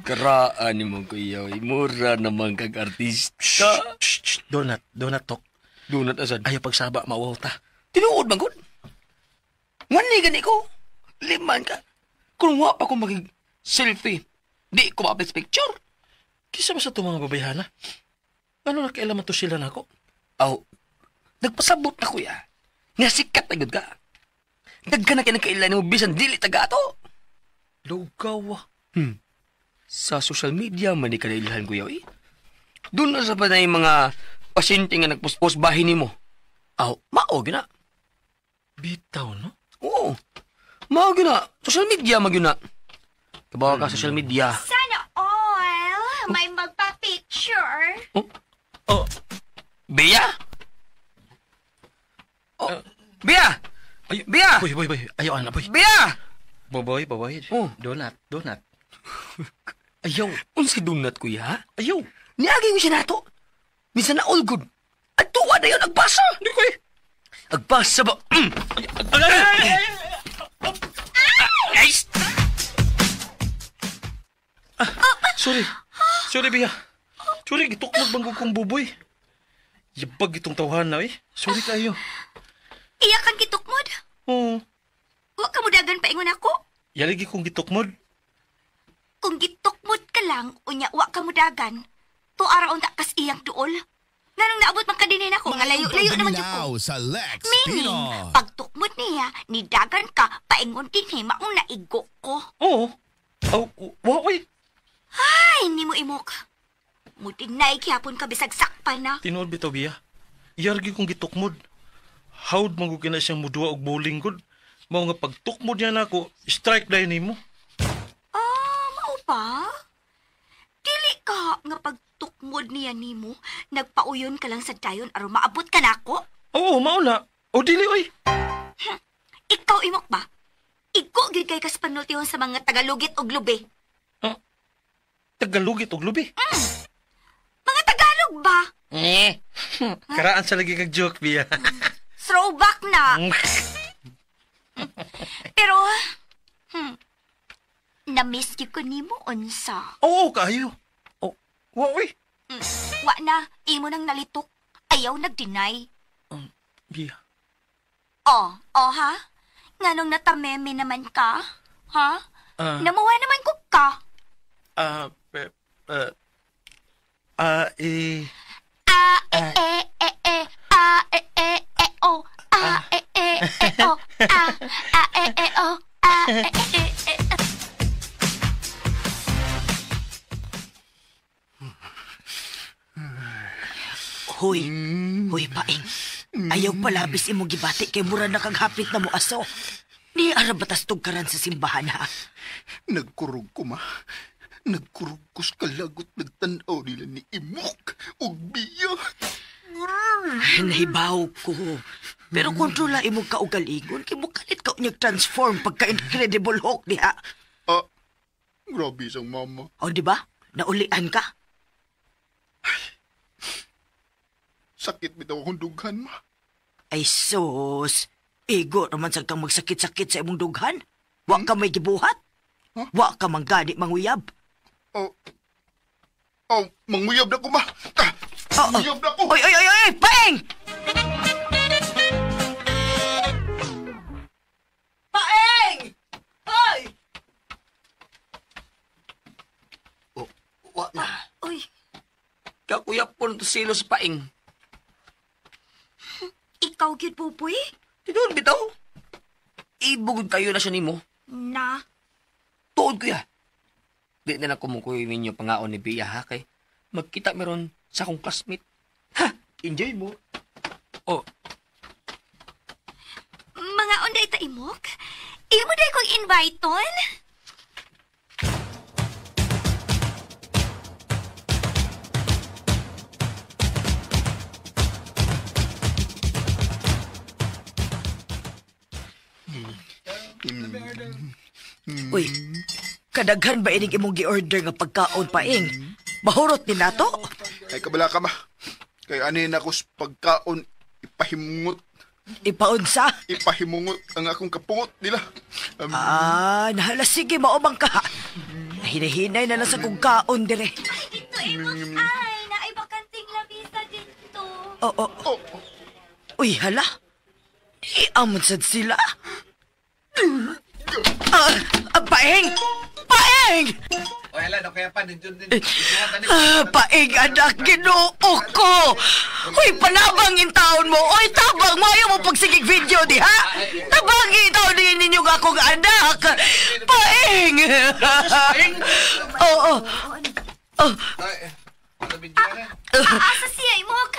Karaan ni mo kuya, mura naman kag artista. Shh, do not talk. Do not asad. Ayaw pagsaba, mawaw ta. Tinuod man gud. Ngani gani ko. Liman ka. Kung wa pa ko magig selfie, di ko ma-upload picture. Kisa ba sa itong mga babayhana? Ano na kailaman to sila nako? Aw, nagpasabot na kuya. Nga sikat na gud ka. Dagka na kinakailan mo bisan dili taga ato. Lugaw. Sa social media man di kanailhan kuya eh. Doon na sa panay mga Pasyente nga nagpuspos bahin nimo. Aw, mao gyud na. Bitaw, no? Oo. Mao gyud na. Social media man gyud na. Kabaw ka social media. Sana all may magpa-picture. Oh. Bea? Oh. Bea! Ay, Bea! Boy, boy, boy. Ayaw, ana, boy. Bea! Boboy, boboy. Oh. Donut, donut. Ayaw. Unsay donut, kuya? Ayaw. Niagi ko siya nato. Minsan na all good. At tuwa na yun, agbasa. Hindi ko eh. Agbasa ba? Mm. Ay, ay, ay, ay, ay. Ay! Sorry. Sorry, Bea. Sorry, gitukmod bang kong buboy. Yabag itong tawhan na eh. Sorry kayo. Iya kang gitukmod. Oo. Wa ka mudagan paingon ako. Yaligi kong gitukmod. Kung gitukmod ka lang, unya wa ka mudagan. Tuara unta kas iyang duol. Nganong naabot man ka dinhin ako, nga layo-layo naman jud ko. Paminaw sa Lex Meaning, Pinoy. pagtukmod niya, nidagan ka, paingon dinhi, maong naigo ko. Oo. Aw, wa oy. Ay, nimo imok. Mutinay kihapon ka bisag sakpan na. Tinuod bitaw, Bea. Iyargi kong gitukmod. Howd man ko kina siyang muduwa og bowling gud. Mao nga pagtukmod niya nako, strike dahil nimo. Ah, mao ba? Dili ka nga pagtukmod niya nimo, nagpauyon ka lang sa dayon aron maabot ka nako. Oo, mao na. O dili oy. Ikaw imok ba? Igo gyud kay kas panultihon sa mga Tagalogit og lubi. Ah, Tagalogit og lubi. Mga Tagalog ba? Eh. Karaan sa lagi kag joke, Bea. Throwback na. Pero, na-miss gyud ko nimo unsa. Oo, kaayo. Oh, wa oy. Wa na, imo nang nalitok. Ayaw nag-deny. Bea. Oh, oh ha? Nganong natameme naman ka? Ha? Ah. Namuha naman ko ka. Ah, ah, eh, A, e, e, e, e, a, e, e, e, o, a, e, e, e, o, a, a, e, e, o, a, e, e, e, e. Hoy, hoy paing. Ayaw palabis imong gibati kay mura na kag hapit na mo aso. Ni ara batas tugkaran sa simbahan ha. Nagkurog ko, ma. Nagkurog ko sa kalagot nagtanaw nila ni Imok ug Bea. Nahibaw ko. Pero kontrola imong kaugalingon kay mukalit ka unyag transform pagka Incredible Hulk diha. Ah, grabe sang mama. O di ba? Naulian ka? Sakit bitaw akong dughan, ma. Ay sus. Igo naman sad kang magsakit-sakit sa imong dughan. Wa ka may gibuhat. Huh? Wa ka man gani manguyab. Oh, oh, manguyab na ko, ma. Ah, Oh, oh. manguyab na ko. Oy, oy, oy, oy, paeng! Paeng! Hoy! Oh, wa na. Uy, Kakuyap po to silo sa paing. ikaw gyud buboy? Tinuod bitaw. Ibugod kayo na siya nimo. Na. Tuod kuya. Di na lang kumukuy ninyo pangaon ni Bea ha kay magkita meron sa akong classmate. Ha! Enjoy mo. Oh, Mga unday ta imok? Imo day kong invite-on? Uy, kadaghan ba ining imong gi-order nga pagkaon paing? Mahurot ni nato? Ay, kabala ka, ma. Kay anin ako sa pagkaon, ipahimungot. Ipaunsa? Ipahimungot ang akong kapungot nila. Ah, nahala sige, maumang ka. Hinahinay na lang sa kong kaon dire. Ay, dito imok ay, naay bakanting lamisa dito. Oh, oh. Oh, Uy, hala. Di amon sad sila. Ah, ah, paeng! Paeng! O hala, no kaya pa din din. Ah, paeng anak, Ginoo ko! Uy, panabang in taon mo! Uy, tabang mo! Ayaw mo pagsigig video di, ha? Tabang in taon din ninyo nga akong anak! Paeng! Oo. Oh, Asa siya imok?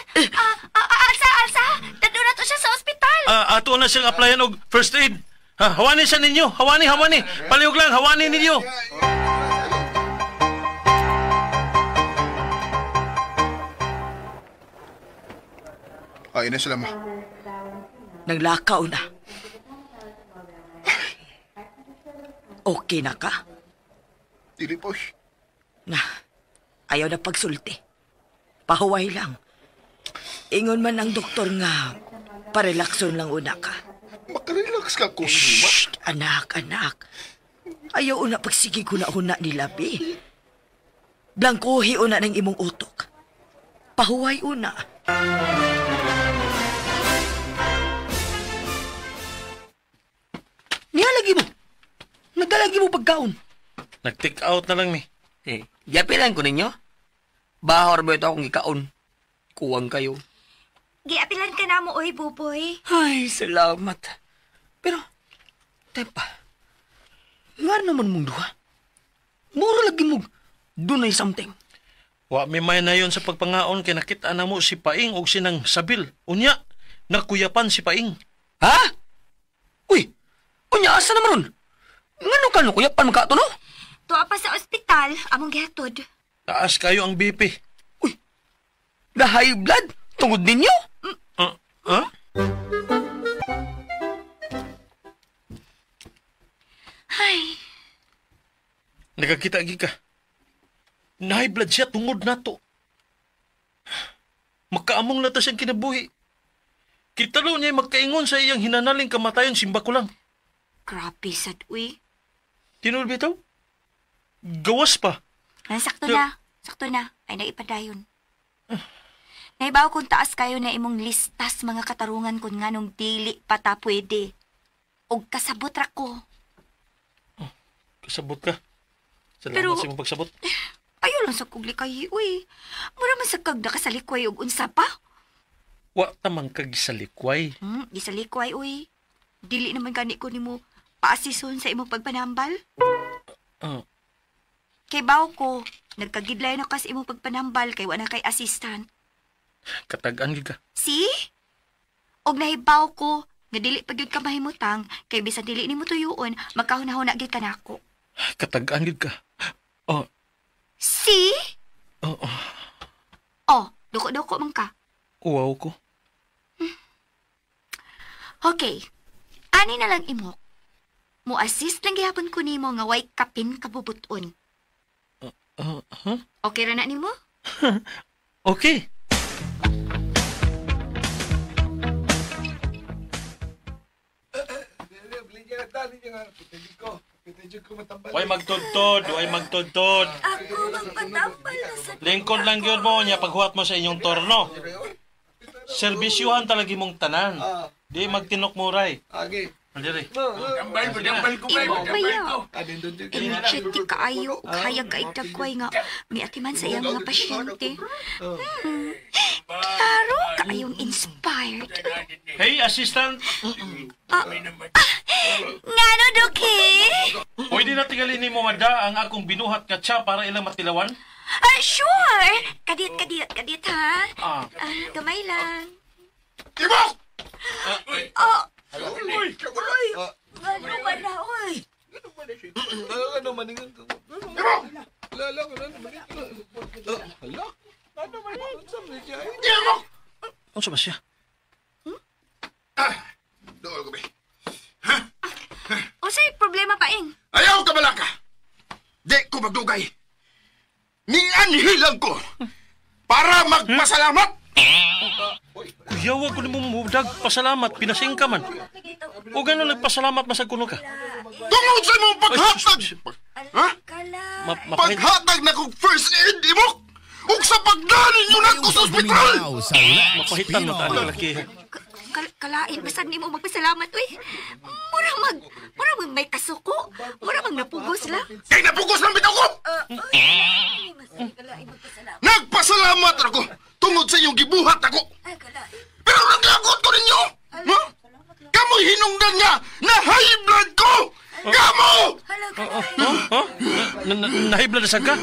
Ako na siyang applyan og first aid. Ha, hawani siya ninyo. Hawani, hawani. Palihog lang, hawani ninyo. Ay, na sila ma. Nanglakaw na. Okay na ka? Dili po. Na, ayaw na pagsulti. Pahuway lang. Ingon man ang doktor nga, parelakson lang una ka. Makarelax ka ko. Shh, anak, anak. Ayaw una pagsige huna-huna ni Labi. Blangkuhi una ng imong utok. Pahuway una. Nihalagi mo. Nagdalagi mo pagkaon. Nag-take out na lang mi. Eh, giapilan ko ninyo. Bahor ba ito akong gikaon? Kuwang kayo. Giapilan ka na mo, oy, Buboy. Ay, salamat. Pero, tepa, nga naman mong duha. Mura lagi mo, dunay something. Wa mi may na yun sa pagpangaon kay nakita na mo si Paing og sinang sabil. Unya, nakuyapan si Paing. Ha? Uy, unya asa naman ron? Ngano ka nakuyapan magkaato no? Tuwa pa sa ospital, among gihatod. Taas kayo ang BP. Uy, the high blood? Tungod ninyo? Huh? Ay. Nakakita gi ka. Na-high blood siya tungod nato. Makaamong na ta siyang kinabuhi. Kitalo niya magkaingon sa iyang hinanaling kamatayon simba ko lang. Grabe sad, uy. Tinul bitaw? Gawas pa. Ay, sakto na. Sakto na. Ay, naipadayon. Naibaw kung taas kayo na imong listas mga katarungan kung nganong dili pa ta pwede. Og kasabot ra ko. Oh, kasabot ka? Salamat Pero, sa imong pagsabot. Ayaw lang sa kugli kay, uy. Mura man sa kag nakasalikway og unsa pa. Wa tamang kag salikway. Gisalikway, uy. Dili naman gani ko nimo paasison sa imong pagpanambal. Kay baw ko, nagkagidlay na ka sa imong pagpanambal kay wa na kay assistant. Katag-an gid ka. See? Og nahibaw ko nga dili pa gyud ka mahimutang kay bisan dili nimo tuyuon, magkahunahuna gyud ka nako. Katag-an gid ka. Oh. See? Oh. Oh, duko-duko man ka. Uwaw ko. Okay. Ani na lang imok. Mo-assist lang gihapon ko nimo nga way kapin kabubuton. Huh? Okay ra na nimo? Okay. Way magtudtod, way magtudtod. Ako magpatambal na sa... Lingkod lang gyud mo niya paghuwat mo sa inyong torno. Serbisyuhan talaga mong tanan. Di magtinok-muray. Agi. Andiri. Tambal ko, tambal ko, Imo ba ya? Energetic kaayo ug hayag kay dagway nga miatiman sa iyang mga pasyente. Klaro kaayong inspired. Hey, assistant. Ngano, Doki? Pwede na tingalin ni mo mada ang akong binuhat nga tsa para ilang matilawan? Sure! Kadit, kadit, kadit, ha? Gamay lang. Imok! Oh! Uy! Uy! Ano ba na, uy? Ano man Imok! Lala ko na naman. Hala? Ano man? Imok! Ano ba siya? Dool ko, be. Unsay problema pa, Ing? Ayaw ka balaka! Di ko magdugay. Nianhilang ko para magpasalamat! Kuyawa ko nimo mudag pasalamat, pinasing ka man. O gano'n nagpasalamat masag kuno ka? Tungod sa imong paghatag! Ha? Paghatag na kong first aid, imok! Ug sa pagdali nyo na ko sa ospital! Mapahitan mo tayo laki. Kalain, basta nimo magpasalamat, uy. Mura mag may kasuko. Mura mag napugos lang. Kay napugos lang bitaw ko! Nagpasalamat ako tungod sa iyong gibuhat ako. Pero naglagot ko ninyo! Ha? Kamo'y hinungdan nga na high blood ko! Kamo! Na-high blood na sad ka?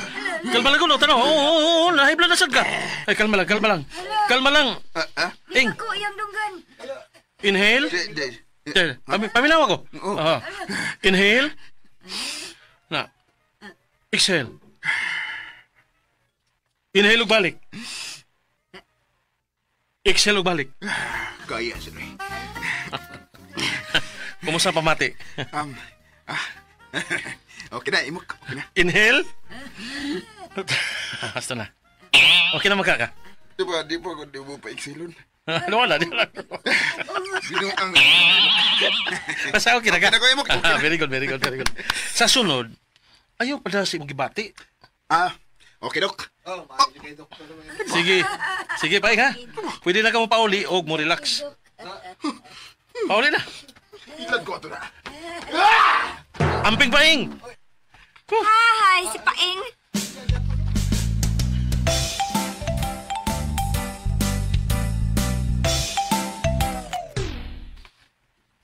Kalma lang ko, no? Tanaw, oo, na-high blood na sad ka. Ay, kalma lang, kalma lang. Kalma lang. Ing. Ako, iyang dunggan. Inhale. Paminaw ako. Oh. Inhale. Na. Exhale. Inhale ug balik. Exhale ug balik. Kaya sir. Kumusta pamati? Okay na, imok. Okay na. Inhale. Basta na. Okay na magkaka. Di ba ako di mo pa exhale. Wala, di wala. Basta okay na ka. Okay na. Very good, very good, very good. Sa sunod, ayaw pala si mong gibati. Okay, Dok. Sige. Sige, paing ha. Pwede na ka mo pauli o mo relax. Pauli na. Ilan ko ito na. Amping paing! Hi, si Paing.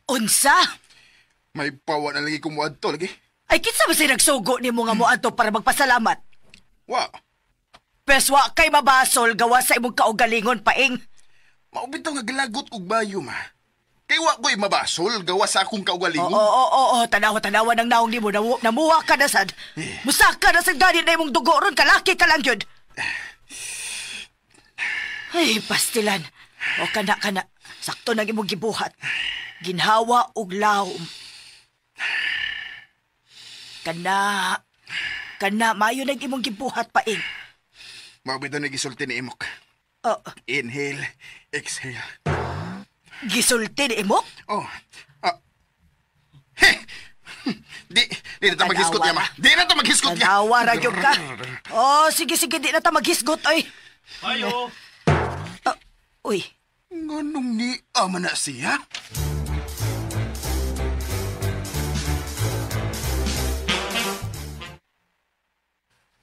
Unsa? May pawa na lagi kumuadto lagi. Ay, kinsa ba siya nagsugo ni mo nga moadto para magpasalamat? Wa. Pes wa kay mabasol gawa sa imong kaugalingon, Paing. Maubitaw nga galagot og bayo, ma. Kay wa ko'y mabasol gawa sa akong kaugalingon. Oo. Tanawa ng naong nimo. Namuha ka na sad. Musaka na sad gani na imong dugo ron. Kalaki ka lang yun. Ay, pastilan. O kana. Sakto nang imong gibuhat. Ginhawa og lawom. Kana, maayo nang imong gibuhat, Paing. Maubitaw na gisulti ni Imok. Oh. Inhale, exhale. Gisulti ni Imok? Oh. He! Di na ta maghisgot ya, ma. Di na ta maghisgot ya. Tanawa ra gyud ka. Oh, sige, di na ta maghisgot, oy. Ayo. Uy. Nganong ni ama na siya?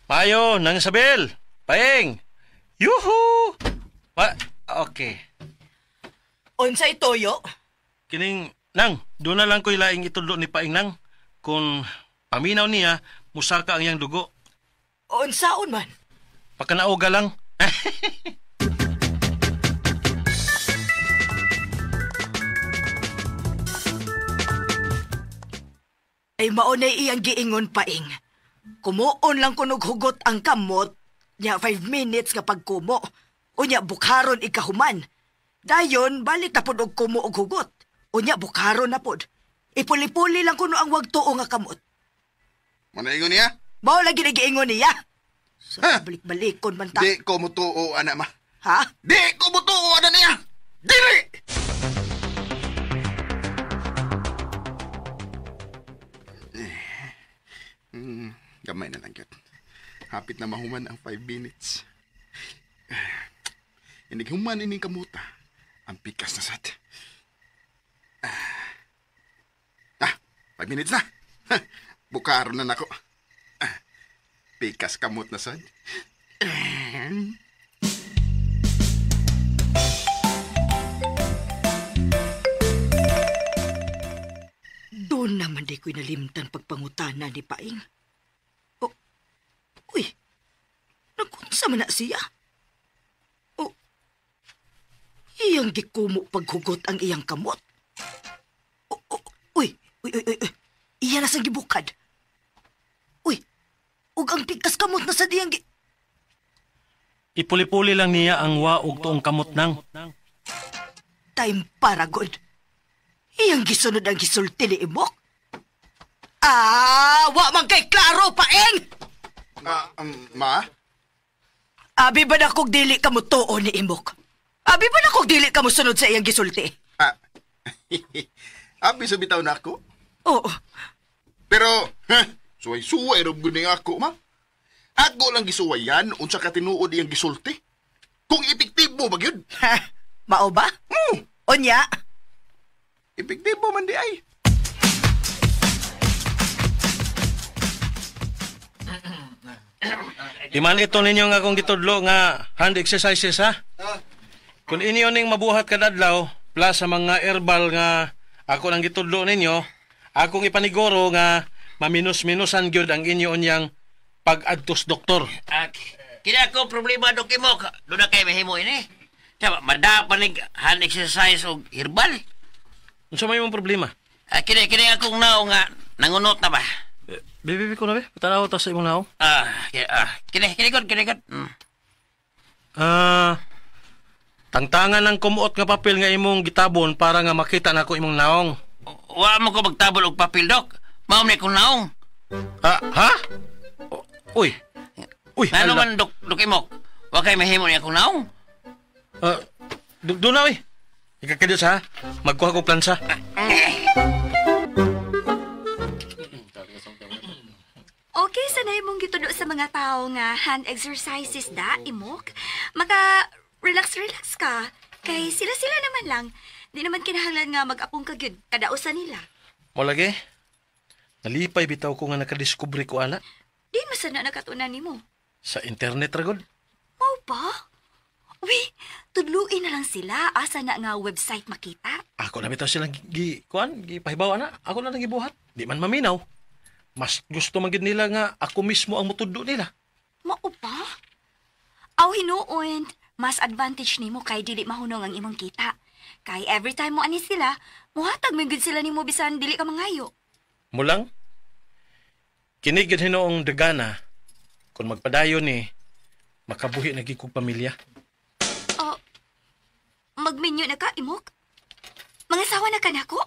Payo, Nang Isabel. Paeng. Yuhu! Okay. Unsay toyo? Kining, Nang, doon na lang ko'y laing itudlo ni Paeng, Nang. Kung paminaw niya, musaka ang iyang dugo. Unsaon man? Pakanauga lang. Ay maunay iyang giingon, Paeng. Kumuon lang kunog hugot ang kamot, nya 5 minutes nga pagkumo. Unya bukharon ikahuman. Dayon, balik na pod og kumo og hugot. Unya, bukharon na pod. Ipuli-puli lang kuno ang wagtuo nga kamot. Manaingon niya? Mao lagi nagiingon niya. So, balik-balikon man ta. Di ko mutuo, ana ma. Ha? Di ko mutuo, ana niya! Dili! Gamay na lang yun. Hapit na mahuman ang 5 minutes. Inig human ining kamuta. Ang pikas na sad. 5 minutes na. Bukaro na nako. Pikas kamot na sad. Doon naman di ko'y nalimtan pagpangutana ni Paing. Oh, uy, nagunsa man na siya. Oh, iyang gikumo paghugot ang iyang kamot. Oh, oh, uy, uy, uy, uy, iya na sang gibukad. Uy, ug ang pikas kamot na sa diyang gi... Ipuli-puli lang niya ang waog tuong kamot nang. Time para god. Iyang gisunod ang gisulti ni Imok. Ah, wa man kay klaro, Paeng! Ma? Abi ba na kog dili ka mo tuo ni Imok? Abi ba na kog dili ka mo sunod sa iyang gisulti? Abi sa bitaw na ako? Oo. Pero, suway-suway rob guning ako, ma. Ako lang gisuwayan unsa ka tinuod iyang gisulti. Kung epektibo ba gyud? Mao ba? Unya? Epektibo man di ay. Iman ito ninyo nga akong gitudlo nga hand exercises, ha? Kung inyo ning mabuhat kadadlaw, plus sa mga herbal nga ako nang gitudlo ninyo, akong ipaniguro nga maminus-minusan gyud ang inyo unyang pag-adtos doktor. Kina ko problema, Dok Imok. Doon na kayo mahimo ini. Tama, madapanig hand exercise o herbal. Unsa may imong problema? Ah, kini kini akong naong nga nangunot na ba? Bibi ko na be. Tanaw ta sa imong naong. Ah, kini kini gud, kini gud. Ah, tangtangan ng kumuot nga papel nga imong gitabon para nga makita nako imong naong. Wa mo ko magtabol og papel, Dok. Mao ni akong naong. Ah, ha? Uy. Uy, ngano man Dok, Dok Imok? Wa kay mahimo ni akong naong? Ah, doon na oy. Ikakadyo sa magkuha ko plansa. Okay, sanay mong gitudo sa mga tao nga hand exercises da, Imok. Maka relax-relax ka. Kay sila-sila naman lang. Di naman kinahanglan nga mag-apong ka gyud kadausan nila. Mo lagi. Nalipay bitaw ko nga nakadiskubre ko ana. Di masana nakatunan nimo. Sa internet ra gud. Mao ba? Uy, tudluin na lang sila. Asa na nga website makita? Ako na bitaw silang gi kuan, gipahibaw ana. Ako na lang gibuhat. Di man maminaw. Mas gusto man gid nila nga ako mismo ang mutudlo nila. Mao ba? Aw hinuon, mas advantage nimo kay dili mahunong ang imong kita. Kay every time mo ani sila, muhatag man gud sila nimo bisan dili ka mangayo. Mulang kini gid hinuong dagana kun magpadayon ni makabuhi na gid kog pamilya. Oh, magminyo na ka, Imok? Mangasawa na ka nako?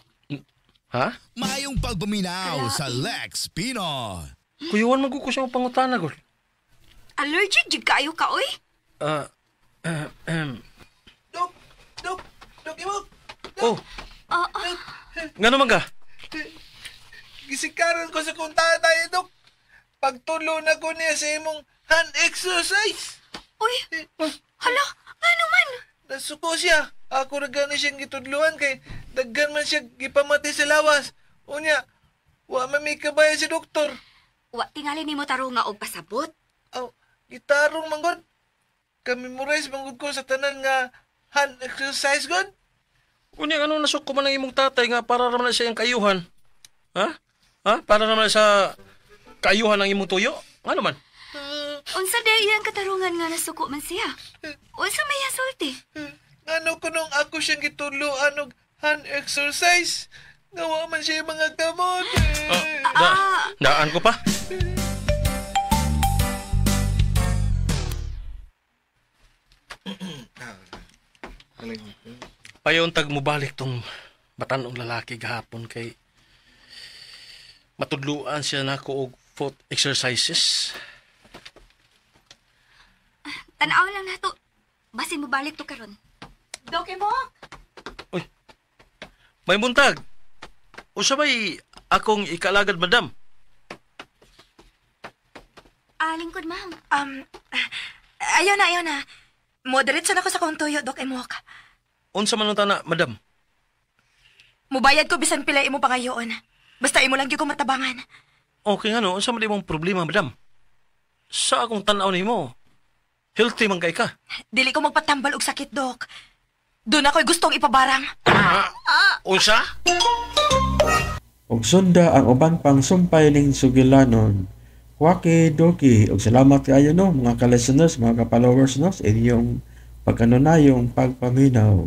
Ha? Maayong pagpaminaw sa Lex Pino. Kuyuan man ko siya pangutana gol. Allergic jud kaayo ka oy. Dok, Dok, Dok Imok. Oh. Ngano man ka? Gisikaran ko sa kong tatay, Dok. Pagtulo na ko niya sa imong hand exercise. Uy, hala, ngano man? Nasuko siya. Ako ra gani siyang gitudluan kay daghan man siya gipamati sa lawas. Unya, wa man may kabayan si doktor. Wa tingali nimo tarong nga og pasabot. Aw, gitarong man gud. Kamemorize man gud ko sa tanan nga hand exercise gud. Unya ano nasuko man ang imong tatay nga para ra man sa iyang kaayuhan? Ha? Ha? Para ra man sa kaayuhan ang imong tuyo? Ngano man? Unsa day iyang katarungan nga nasuko man siya? Unsa may sulti? Ngano kunong ako siyang gitudloan og hand exercise? Nga wa man siya mga gamot. Daan ko pa. Payon tag mobalik tong batanong lalaki gahapon kay matudluan siya nako og foot exercises. Tan-aw lang nato. Basin mobalik to karon. Dok Imok! Uy, may buntag. Usa ba'y akong ikalagad, madam? Ah, lingkod, ma'am. Ayaw na, ayaw na. Moderate na ako sa kong tuyo, Dok Imok. Unsa man ang tana, madam? Mubayad ko bisan pila imo pangayoon. Basta imo lang gyud ko matabangan. Okay nga no, unsa man imong problema, madam? Sa akong tan-aw nimo, healthy man kay ka. Dili ko magpatambal og sakit, Dok. Doon ako'y gustong ipabarang. Unsa? Og sunda ang uban pang sumpay ning sugilanon. Waki doki og salamat kaayo no mga ka-listeners, mga ka-followers no sa inyong pagkanunayong pagpaminaw.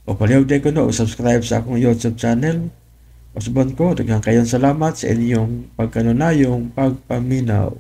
O palihog day ko no og subscribe sa akong YouTube channel. Usbon ko, daghang kayong salamat sa inyong pagkanunayong pagpaminaw.